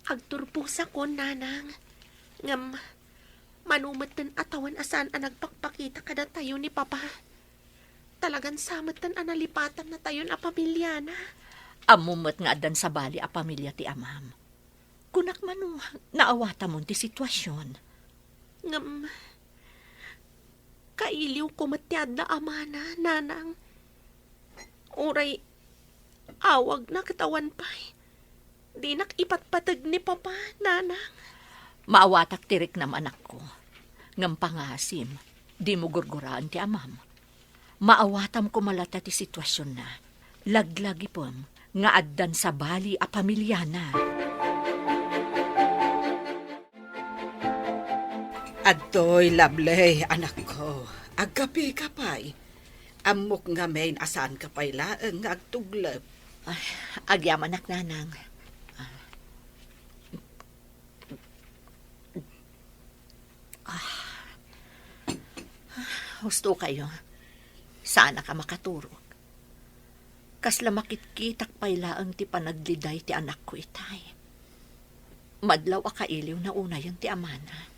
Agturposakon, Nanang. Ngem, mano metten a tawen a saan a nagpakpakita kadatayo ni Papa. Talagan sa metten a nalipatannatayon a pamiliana. Ammom met nga addan sabali a pamilia ti amam. Kunak mano, naawatamon ti situasion. Ngem, kailiwko met ti adda amana, Nanang. Uray awagna ket awan pay. Dinak ipatpateg ni Papa, Nanang. Maawatak ti riknam, anakko. Ngem pangasim, dimo gurguraen ti amam. Maawatam koma latta ti situasionna. Laglagipem nga addan sabali a pamiliana. Adtoy, Lovely, anakko. Agkapeka pay. Ammok ngamin a saanka pay laeng nga agtuglep. Ay, agyamanak, Nanang. Ah. Husto kayo. Saanak a makaturog. Kasla makitkitak pay laeng ti panagliday ti anakko itay. Madlaw a kailiwna unayen ti amana.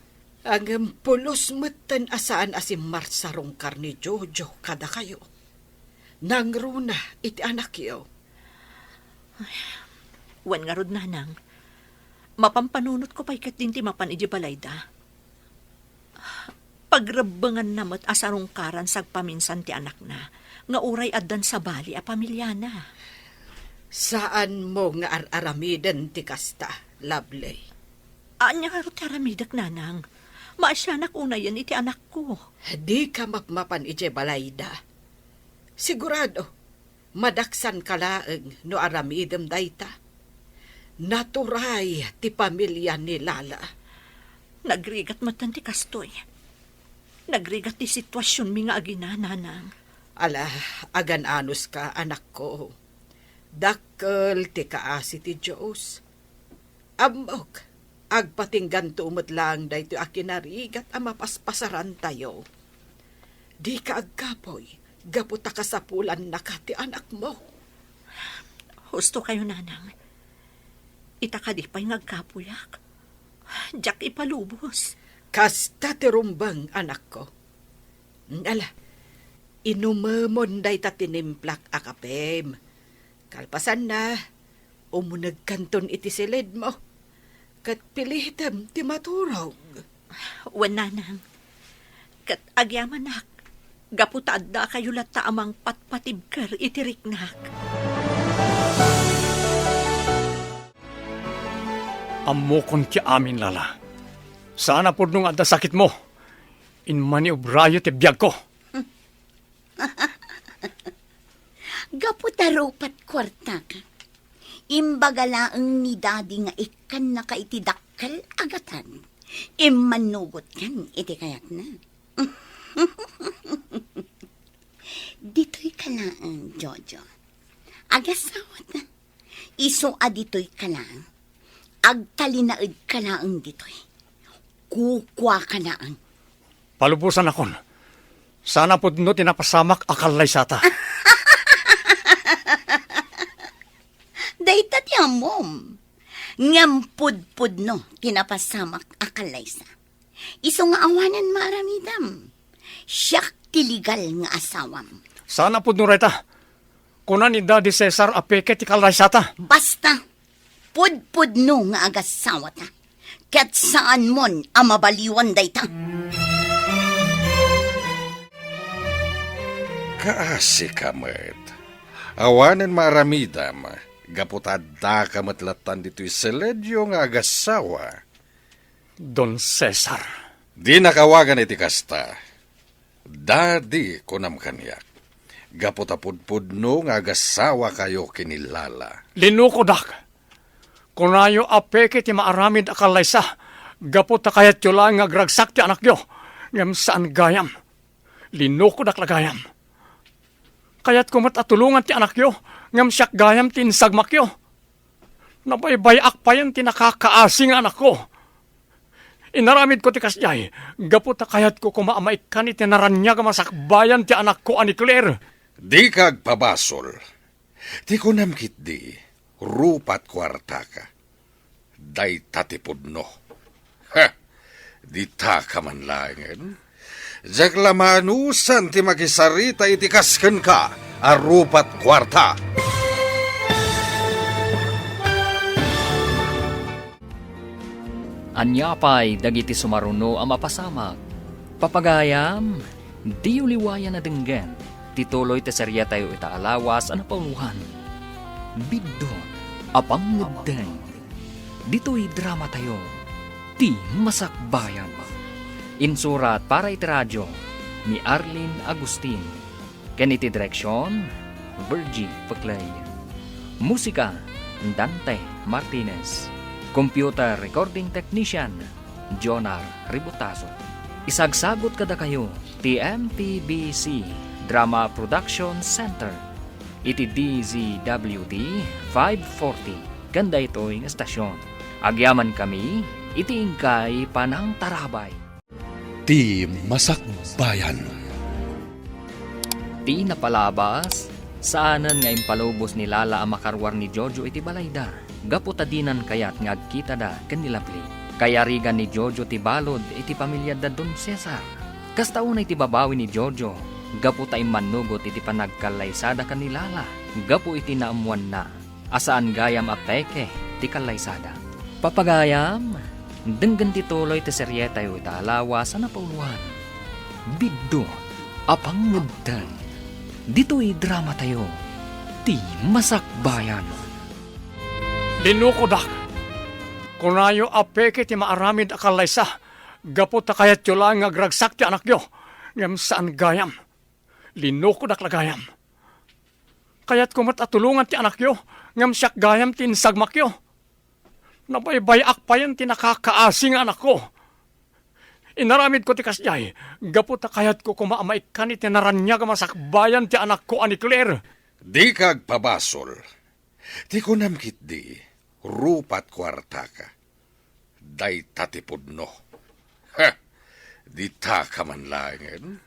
Ngem pulos metten a saan a simmarsarungkar ni Jojo kadakayo. Nangruna iti anakyo. Ay, wen ngarud, Nanang. Mapampanunotko pay ketdin ti mapan idiay balayda. Pagrebbenganna met a sarungkaran sagpaminsan ti anakna, nga uray addan sabali a pamiliana. Saanmo nga ar-aramiden ti kasta, Lovely. Ania ngarud ti aramidek, Nanang? Maasianak unayen iti anakko. Dika mapmapan idiay balayda. Sigurado, madaksanka laeng no aramidem dayta. Naturay ti pamilia ni Lala. Nagrigat metten ti kastoy. Nagrigat ti situasionmi nga agina, Nanang. Ala, agan-anuska, anakko. Dakkel ti kaasi ti Dios. Ammok, agpatingganto met laeng daytoy a kinarigat a mapaspasarantayo. Dika agkapuy, gapu ta kasapulannaka ti anakmo. Husto kayo, Nanang. Ita kadi pay nga agkapuyak? Diak ipalubos. Kasta ti rumbeng, anakko. Ala, inumemon dayta tinimplak a kapem. Kalpasanna, umunegkanton iti silidmo, ket pilitem ti maturog. Wen, Nanang, ket agyamanak, gapu ta addakayo latta a mangpatpatibker iti riknak. Ammokon ti amin, Lala. Saan a pudno nga adda sakitmo. Immaniobrayo ti biagko. Gapu ta rupat kuartaka, imbaga laeng ni Daddy nga ikkannaka iti dakkel a gatad. Immannugotkan iti kayatna. Ditoyka laeng, Jojo. Agasawata. Isu a ditoyka laeng. Agtalinaedka laeng ditoy. Kukuaka laeng. Palubosanakon. Saan a pudno ti napasamak a kallaysata. Dayta ti ammom. Ngem pudpudno ti napasamak a kallaysa. Isu nga awanen maaramidam. Siak ti legal nga asawam. Saan a pudno dayta. Kuna ni Daddy Cesar a peke ti kallaysata. Basta, pudpudno nga agasawata. Ket saanmon a mabaliwan dayta. Kaasika met. Awanen maaramidam, gapu ta addaka met lattan ditoy Celedio nga agassawa. Don Cesar. Dinak awagan iti kasta. Daddy, kunam kaniak. Gapu ta pudpudno nga agassawakayo ken ni Lala. Linukodak. Kunayo a peke ti maaramid a kallaysa, gapu ta kayatyo laeng nga agragsak ti anakyo, ngem saan gayam. Linukodak la gayam. Kayatko met a tulongan ti anakyo, ngem siak gayam ti insagmakyo. Nabaybay-ak payen ti nakakaasi nga anakko. Inaramidko ti kasdiay, gapu ta kayatko koma a maikkan iti naraniag a masakbayan ti anakko a ni Claire. Dika agpabasol. Ti kunam ketdi, rupat kuartaka. Dayta ti pudno. Ha! Ditaka man laengen. Diak la maanusan ti makisarita iti kas kenka a rupat kuarta. Ania pay dagiti sumaruno a mapasamak? Papagayam, diyo liwayan a denggen ti tuloy ti serietayo ita a lawas a napauloan. Biddut a pangngeddeng. Ditoy dramatayo, Ti Masakbayan. Insurat para iti radio ni Arlene Agustin. Ken iti direksion, Virgie Peclay. Musika, Dante Martinez. Computer recording technician, Jonar Ributazo. Isagsagut kadakayo ti M P B C Drama Production Center iti D Z W T five forty ken daytoy nga estasion. Agyamankami iti inkay panangtarabay. Ti Masakbayan. Ti napalabas, saanen nga impalubos ni Lala a makaruar ni Jojo iti balayda, gapu ta dinan kayat nga agkitada ken ni Lovely. Kayarigan ni Jojo ti balud iti pamiliada Don Cesar. Kasta unay ti babawi ni Jojo, gapu ta immannugot iti panagkallaysada ken ni Lala, gapu iti naammoanna a saan gayam a peke ti kallaysada. Papagayam, denggen ti tuloy ti serietayo ita a lawas a napauloan. Biddut a pangngegten. Ditoy dramatayo, ti Masakbayan. Linukodak. Kunayo a peke ti maaramid a kallaysa, gapu ta kayatyo laeng nga agragsak ti anakyo, ngem saan gayam. Linukodak la gayam. Kayatko met a tulongan ti anakyo, ngem siak gayam ti insagmakyo. Nabaybay-ak payen ti nakakaasi nga anakko. Inaramidko ti kasdiay, gapu ta kayatko koma a maikkan iti naraniag a masakbayan ti anakko a ni Claire. Dika agpabasol. Ti kunam ketdi, rupat kuartaka. Dayta ti pudno. Ha! Ditaka man laengen.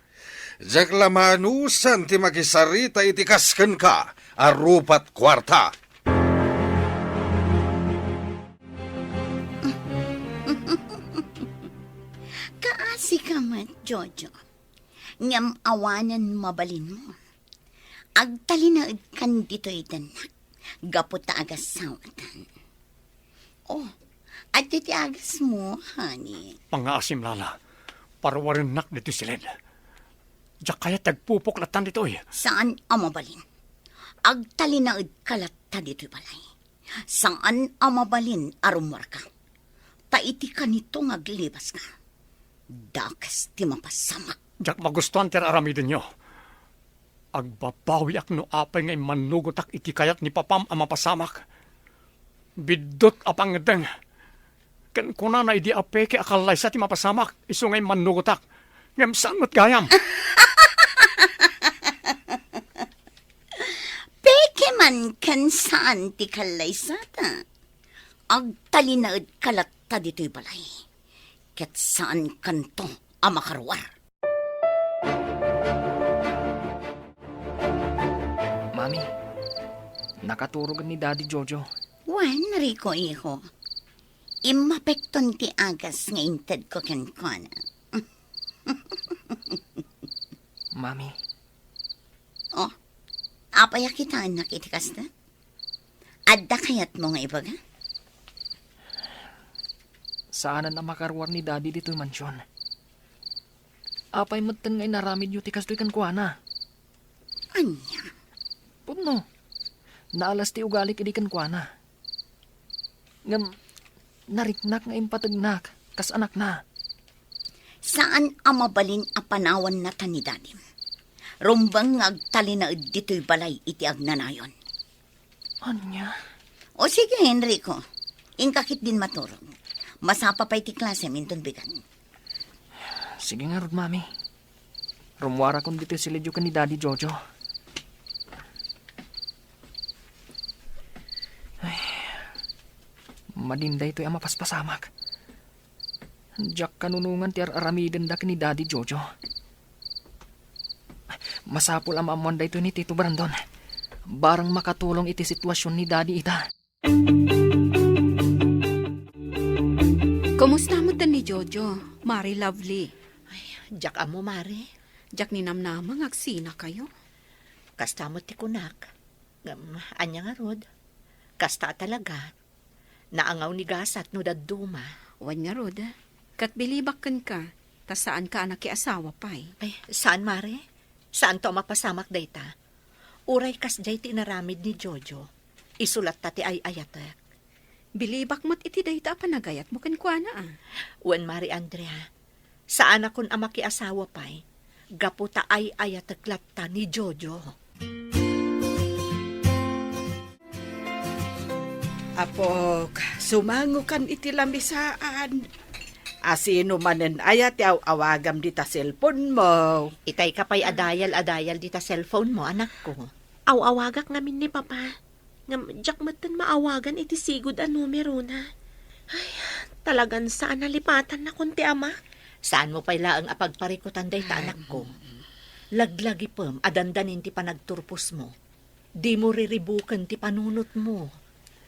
Diak la maanusan ti makisarita iti kas kenka a rupat kuarta. Kaasika met, Jojo. Ngem awanen mabalinmo. Agtalinaedkan ditoy dennak, gapu ta agasawatan. Oh, adda ti agasmo, honey. Pangngaasim, Lala. Paruarennak ditoy siled. Diak kayat ti agpupok latta ditoy. Saan a mabalin. Agtalinaedka latta ditoy balay. Saan a mabalin a rummuarka. Ta iti kanito nga aglibaska, dakes ti mapasamak. Diak magustuan ti ar-aramidenyo. Agbabawiak no apay nga immannugotak iti kayat ni papam a mapasamak. Biddut a pangngegten. Ken kunana idi a peke a kallaysa ti mapasamak, isu nga immannugotak. Ngem saan met gayam. Peke man ken saan ti kallaysata. Agtalinaedka latta ditoy balay. Ket saankanto a makaruar. Mami, nakaturog ni Daddy Jojo. Wen, Rico, iho. Immapekton ti agas nga intedko kenkuana. Mami. Oh, apay a kitaennak iti kasta? Adda kayatmo nga ibaga? Saanen a makaruar ni Daddy ditoy mansion. Apay metten nga inaramidyo ti kastoy kenkuana? Ania? Pudno. Naalas ti ugalik idi kenkuana. Ngem nariknak nga impategnak kas anakna. Saan a mabalin a panawanna ta ni Dadim. Rumbeng nga agtalinaed ditoy balay iti agnanayon. Ania? O sige, Enrico. Inka ketdin maturog. Masapa pay ti klasem inton bigat. Sige ngarud, Mami. Rummuarakon ditoy siledyo ken ni Daddy Jojo. Ay, madin daytoy a mapaspasamak. Diak kanunongan ti ar-aramidenda ken ni Daddy Jojo. Masapul a maammoan daytoy ni Tito Brandon. Barang makatulong iti situasion ni Daddy ita. Kumusta met ni Jojo, Mare Lovely? Ay, diak ammo, Mare. Diak ninamnama nga agsinakayo. Kasta met ti kunak. Ngem, ania ngarud? Kasta a talaga. Naangaw ni gasat no dadduma. Wen ngarud, ket bilibak kenka, ta saanka a nakiasawa pay. Ay, saan, Mare? Saanto a mapasamak dayta? Uray kasdiay ti inaramid ni Jojo, isu latta ti ay-ayatek. Bilibak met iti dayta a panagayatmo kenkuana, a. Wen, Mare Andrea, saanakon a makiasawa pay, gapu ta ay-ayatek latta ni Jojo. Apok, sumangokan iti lamisaan. Asino manen aya ti aw-awagam dita cellphone mo? Itay ka pay a dial a dial dita cellphone mo, anakko. Aw-awagak ngamin ni Papa. Ngem diak metten maawagan iti sigud a numerona. Ay, talagan saan a lipatannakon ti ama. Saan mo pay laeng a pagparikutan dayta, anakko. Laglagipem a dandanin ti panagturpos mo. Dimo riribuken ti panunot mo.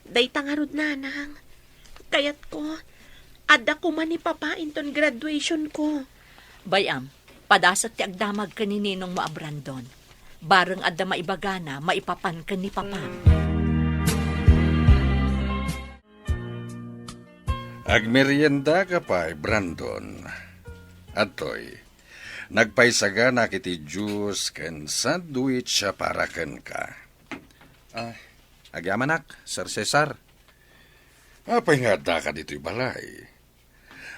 Dayta ngarud, nanang. Kayatko, adda koma ni Papa inton graduation ko. Bay-am, padasek ti agdamag ken ni ninong mo a Brandon. Bareng adda maibagana maipapan ken ni Papam. Agmeriendaka pay, Brandon. Adtoy, Nagpaisaganak iti juice ken sandwich para kenka. Ah, agyamanak, Sir Cesar. Apay nga addaka ditoy balay?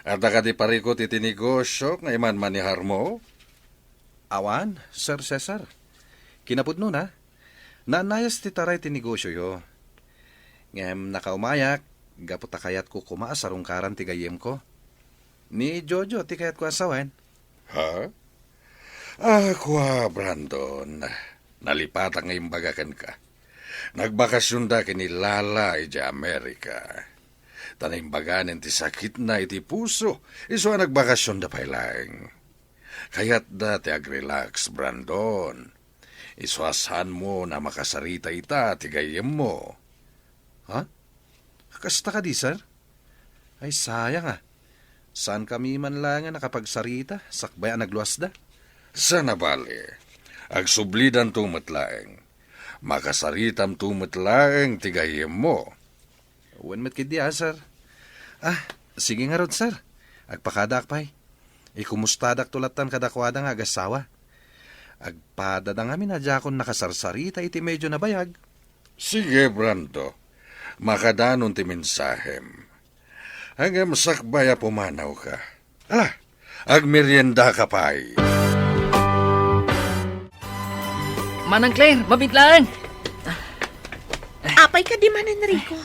Adda kadi parikut iti negosio nga imanmaneharmo? Awan, Sir Cesar. Kinapudnona, naannayas ti taray ti negosioyo. Ngem nakaumayak, gapu ta kayatko koma a sarungkaran ti gayyemko. Ni Jojo ti kayatko a sawen. Ha? Ah, kua, Brandon. Nalipatak nga imbaga kenka. Nagbakasionda ken ni Lala idiay Amerika. Ta naimbaganen ti sakitna iti puso, isu a nagbakasionda pay laeng. Kayatda ti agrelax, Brandon. Isu a saanmo a makasarita ita ti gayyemmo. Ha? Kasta kadi, sir? Ay, sayang a. Saankami man laeng a nakapagsarita, sakbay a nagluasda. Saan a bale, agsublidanto met laeng. Makasaritamto met laeng ti gayyemmo. Wen met ketdi a, sir. Ah, sige ngarud, sir. Agpakadaak pay. Ikumustada latta kadakuada nga agassawa. Agpadada ngamin a diakon nakasarsarita iti medio a bayag. Sige, Brando. Makadanon ti mensahem. Ngem sakbay a pumanawka. Ala, agmeriendaka pay. Manang Claire, mabiit laeng. Apay kadi, Manang Rico?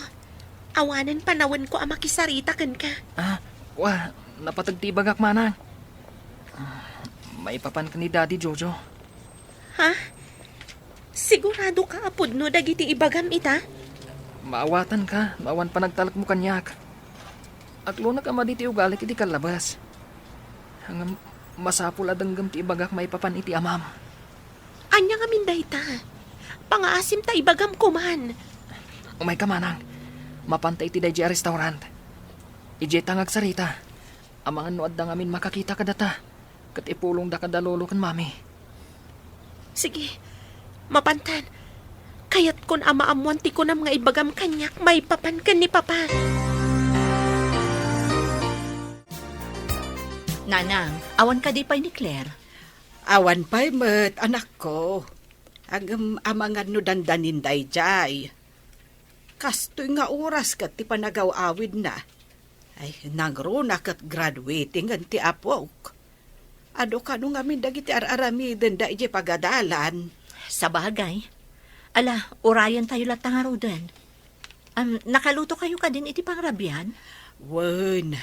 Awanen panawenko a makisarita kenka. Ah, wa, napateg ti ibagak, Manang. Ah, maipapan ken ni Daddy Jojo. Ha? Siguradoka a pudno dagiti ibagam ita? Maawatanka no awan panagtalekmo kaniak. Aklonak a madi ti ugalik iti kallabas. Ngem masapul a denggem ti ibagak maipapan iti amam. Ania ngamin dayta? Pangaasim ta ibagam koman. Umayka, Manang. Mapanta iti daydiay a restaurant. Idiayta nga agsarita. Amangan no adda ngamin makakita kadata, ket ipulongda kada lolo ken mami. Sige, mapantan. Kayatkon a maammoan ti kunam nga ibagam kaniak maipapan ken ni Papa. Nanang, awan kadi pay ni Claire? Awan pay met, anakko. Ngem amangan no dandanin daydiay. Kastoy nga oras ket ti panagaw-awidna. Ay, nangruna ket graduating ti apok. Adu kano ngamin dagiti ar-aramidenda idiay pagadalan? Sabagay. Ala, urayentayo latta ngaruden. Am, nakalutokayo kadin iti pangrabian? Wen,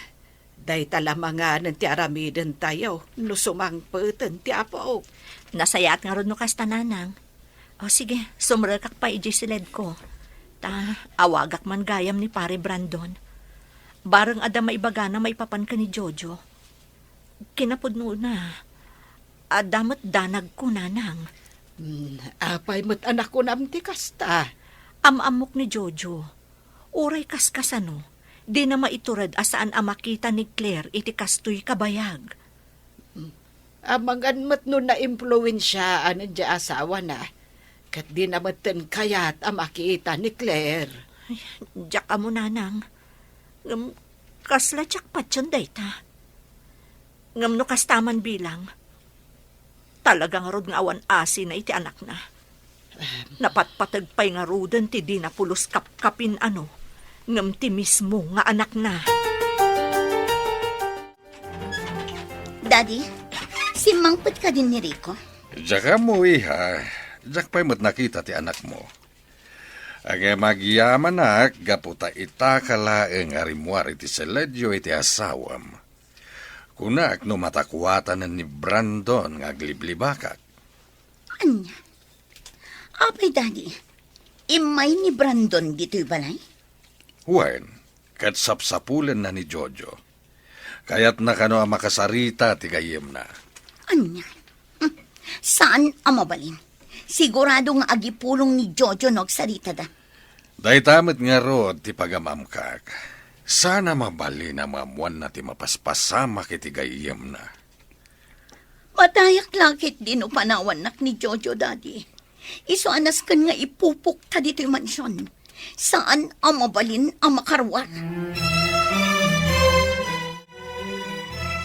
dayta la manganen ti aramidentayo no sumangpeten ti apok. Nasayaat ngarud no kasta, Nanang. O sige, sumrekak pay idiay siledko. Ta, awagak man gayam ni Pare Brandon. Bareng adda maibagana maipapan ken ni Jojo. Kinapudnona, adda met danagko, Nanang. Hmm, apay met a nakunam ti kasta? Am-ammok ni Jojo. Uray kaskasano, dina maitured a saan a makita ni Claire iti kastoy kabayag. Amangan met no naimpluensiaan ti asawana, ket dina metten kayat a makita ni Claire. Ay, diak ammo, Nanang. Ngem, kasla diak patien dayta. Ngem no kasta man bilang, talaga ngarud nga awan asina iti anakna. Napatpateg pay ngaruden ti dina pulos kapkapin-ano, ngem ti mismo nga anakna. Daddy, simmangpet kadin ni Rico? Diak ammo, iha. Diak pay met nakita ti anakmo. Ngem agyamanak gapu ta itaka laeng a rimmuar iti siledyo iti asawam. Kunak no matakuatanen ni Brandon nga agliblibakak. Ania? Apay, Daddy, immay ni Brandon ditoy balay? Wen, ket sapsapulenna ni Jojo. Kayatna kano a makasarita ti gayyemna. Ania? Hmm, saan a mabalin. Sigurado nga agipulong ni Jojo no agsaritada. Dayta met ngarud ti pagamamkak. Saan a mabalin a maammoanna ti mapaspasamak iti gayyemna. Madayak la ketdi no panawannak ni Jojo, Daddy. Isu a nasken nga ipupokta ditoy mansion. Saan a mabalin a makaruar.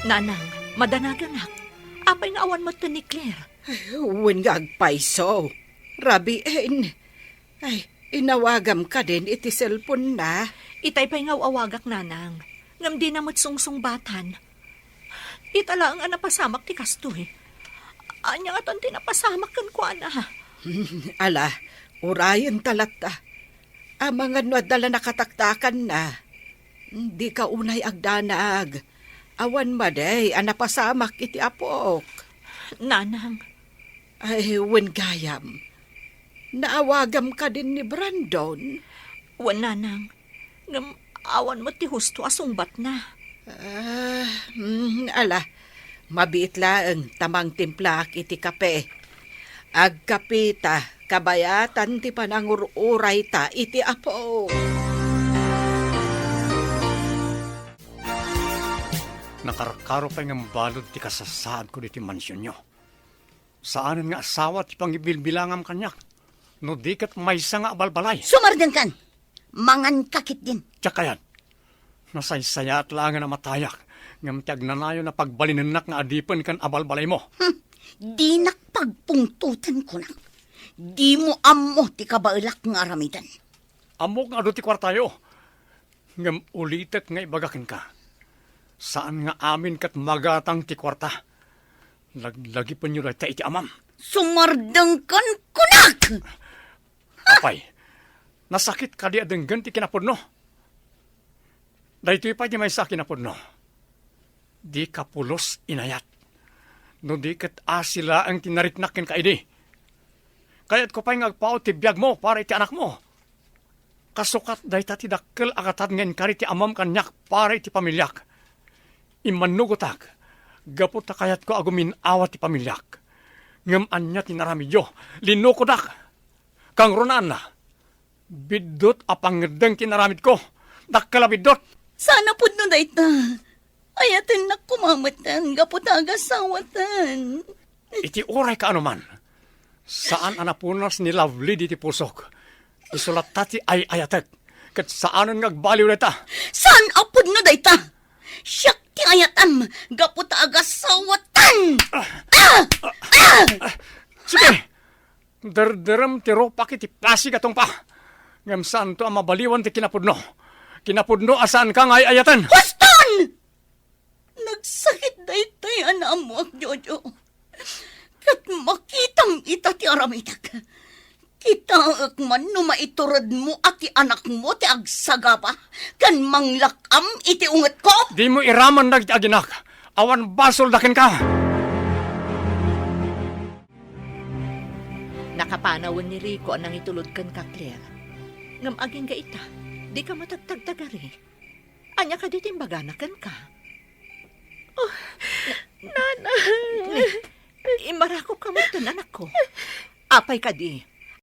Nanang, madanaganak. Apay nga awan metten ni Claire? Wen nga agpayso. Rabiin. Ay, inawagam kadin iti cellphone na. Itay pay nga aw-awagak, nanang. Ngem dina met sungsungbatan. Ita laeng a napasamak ti kastoy. Ania ngatan ti napasamak kenkuana? Ala, urayen ta latta. Amangan no adda la nakataktakanna. Dika unay agdanag. Awan madi a napasamak iti apok. Nanang. Ay, wen gayam. Naawagam kadin ni Brandon? Wen, nanang. Ngem awan met ti husto a sungbatna. Ah, mm, ala. Mabiit laeng ta mangtimplaak iti kape. Agkapita, kabayatan ti panangur-urayta iti Apo. Nakarkaro pay ngem balud ti kasasaadko ditoy mansionyo. Saanen nga asawa ti pangibilbilangam kaniak, no di ket maysa nga abalbalay. Sumardengkan! Manganka ketdin. Diak kayat. Nasaysayaat laengen a matayak, ngem ti agnanayon a pagbalinennak nga adipen ken abalbalaymo. Hmm, dinak pagpungtoten, kunak. Dimo ammo ti kabaelak nga aramiden. Ammok nga adu ti kuartayo, ngem ulitek nga ibaga kenka. Saan nga amin ket magatang ti kuarta. Laglagipenyo dayta iti amam. Sumardengkan, kunak! Apay, nasakit kadi a denggen ti kinapudno? Daytoy pay ti maysa a kinapudno. Dika pulos inayat. No di ket asi laeng ti nariknak kenka idi. Kayatko pay nga agpaut ti biagmo para iti anakmo. Kasukat dayta ti dakkel a gatad nga inkari ti amam kaniak para iti pamiliak. Immannugotak, gapu ta kayatko a gumin-awa ti pamiliak. Ngem ania ti naramidyo? Linukodak. Kangrunaan, biddut a pangngeddeng ti naramidko. Dakkel a biddut. Saan a pudno dayta. Ayatennak koma metten gapu ta agasawatan. Iti uray kaano man, saan a napunas ni Lovely diti pusok. Isu latta ti ay-ayatek, ket saanen nga agbaliw dayta. Saan a pudno dayta? Siak ti ayatam gapu ta agasawatan. Ah! Ah! Ah! Sige! Derderem ti rupak iti pasig a tungpa. Ngem saanto a mabaliwan ti kinapudno. Kinapudno a saanka nga ay-ayaten. Huston! Nagsakit daytoy a naamuak, Jojo. Ket makitam ita ti aramidek. Kitaek man no maituredmo a ti anakmo ti agsagaba ken manglak-am iti ungetko. Dimo iraman dagiti aginak. Awan basolda kenka. Nakapanawen ni Rico a nangitulod kenka, Claire. Ngem agingga ita, dika matagtagtagari. Ania kadi ti imbagana kenka? Oh, Nanang! Immarakopka metten, anakko. Apay kadi,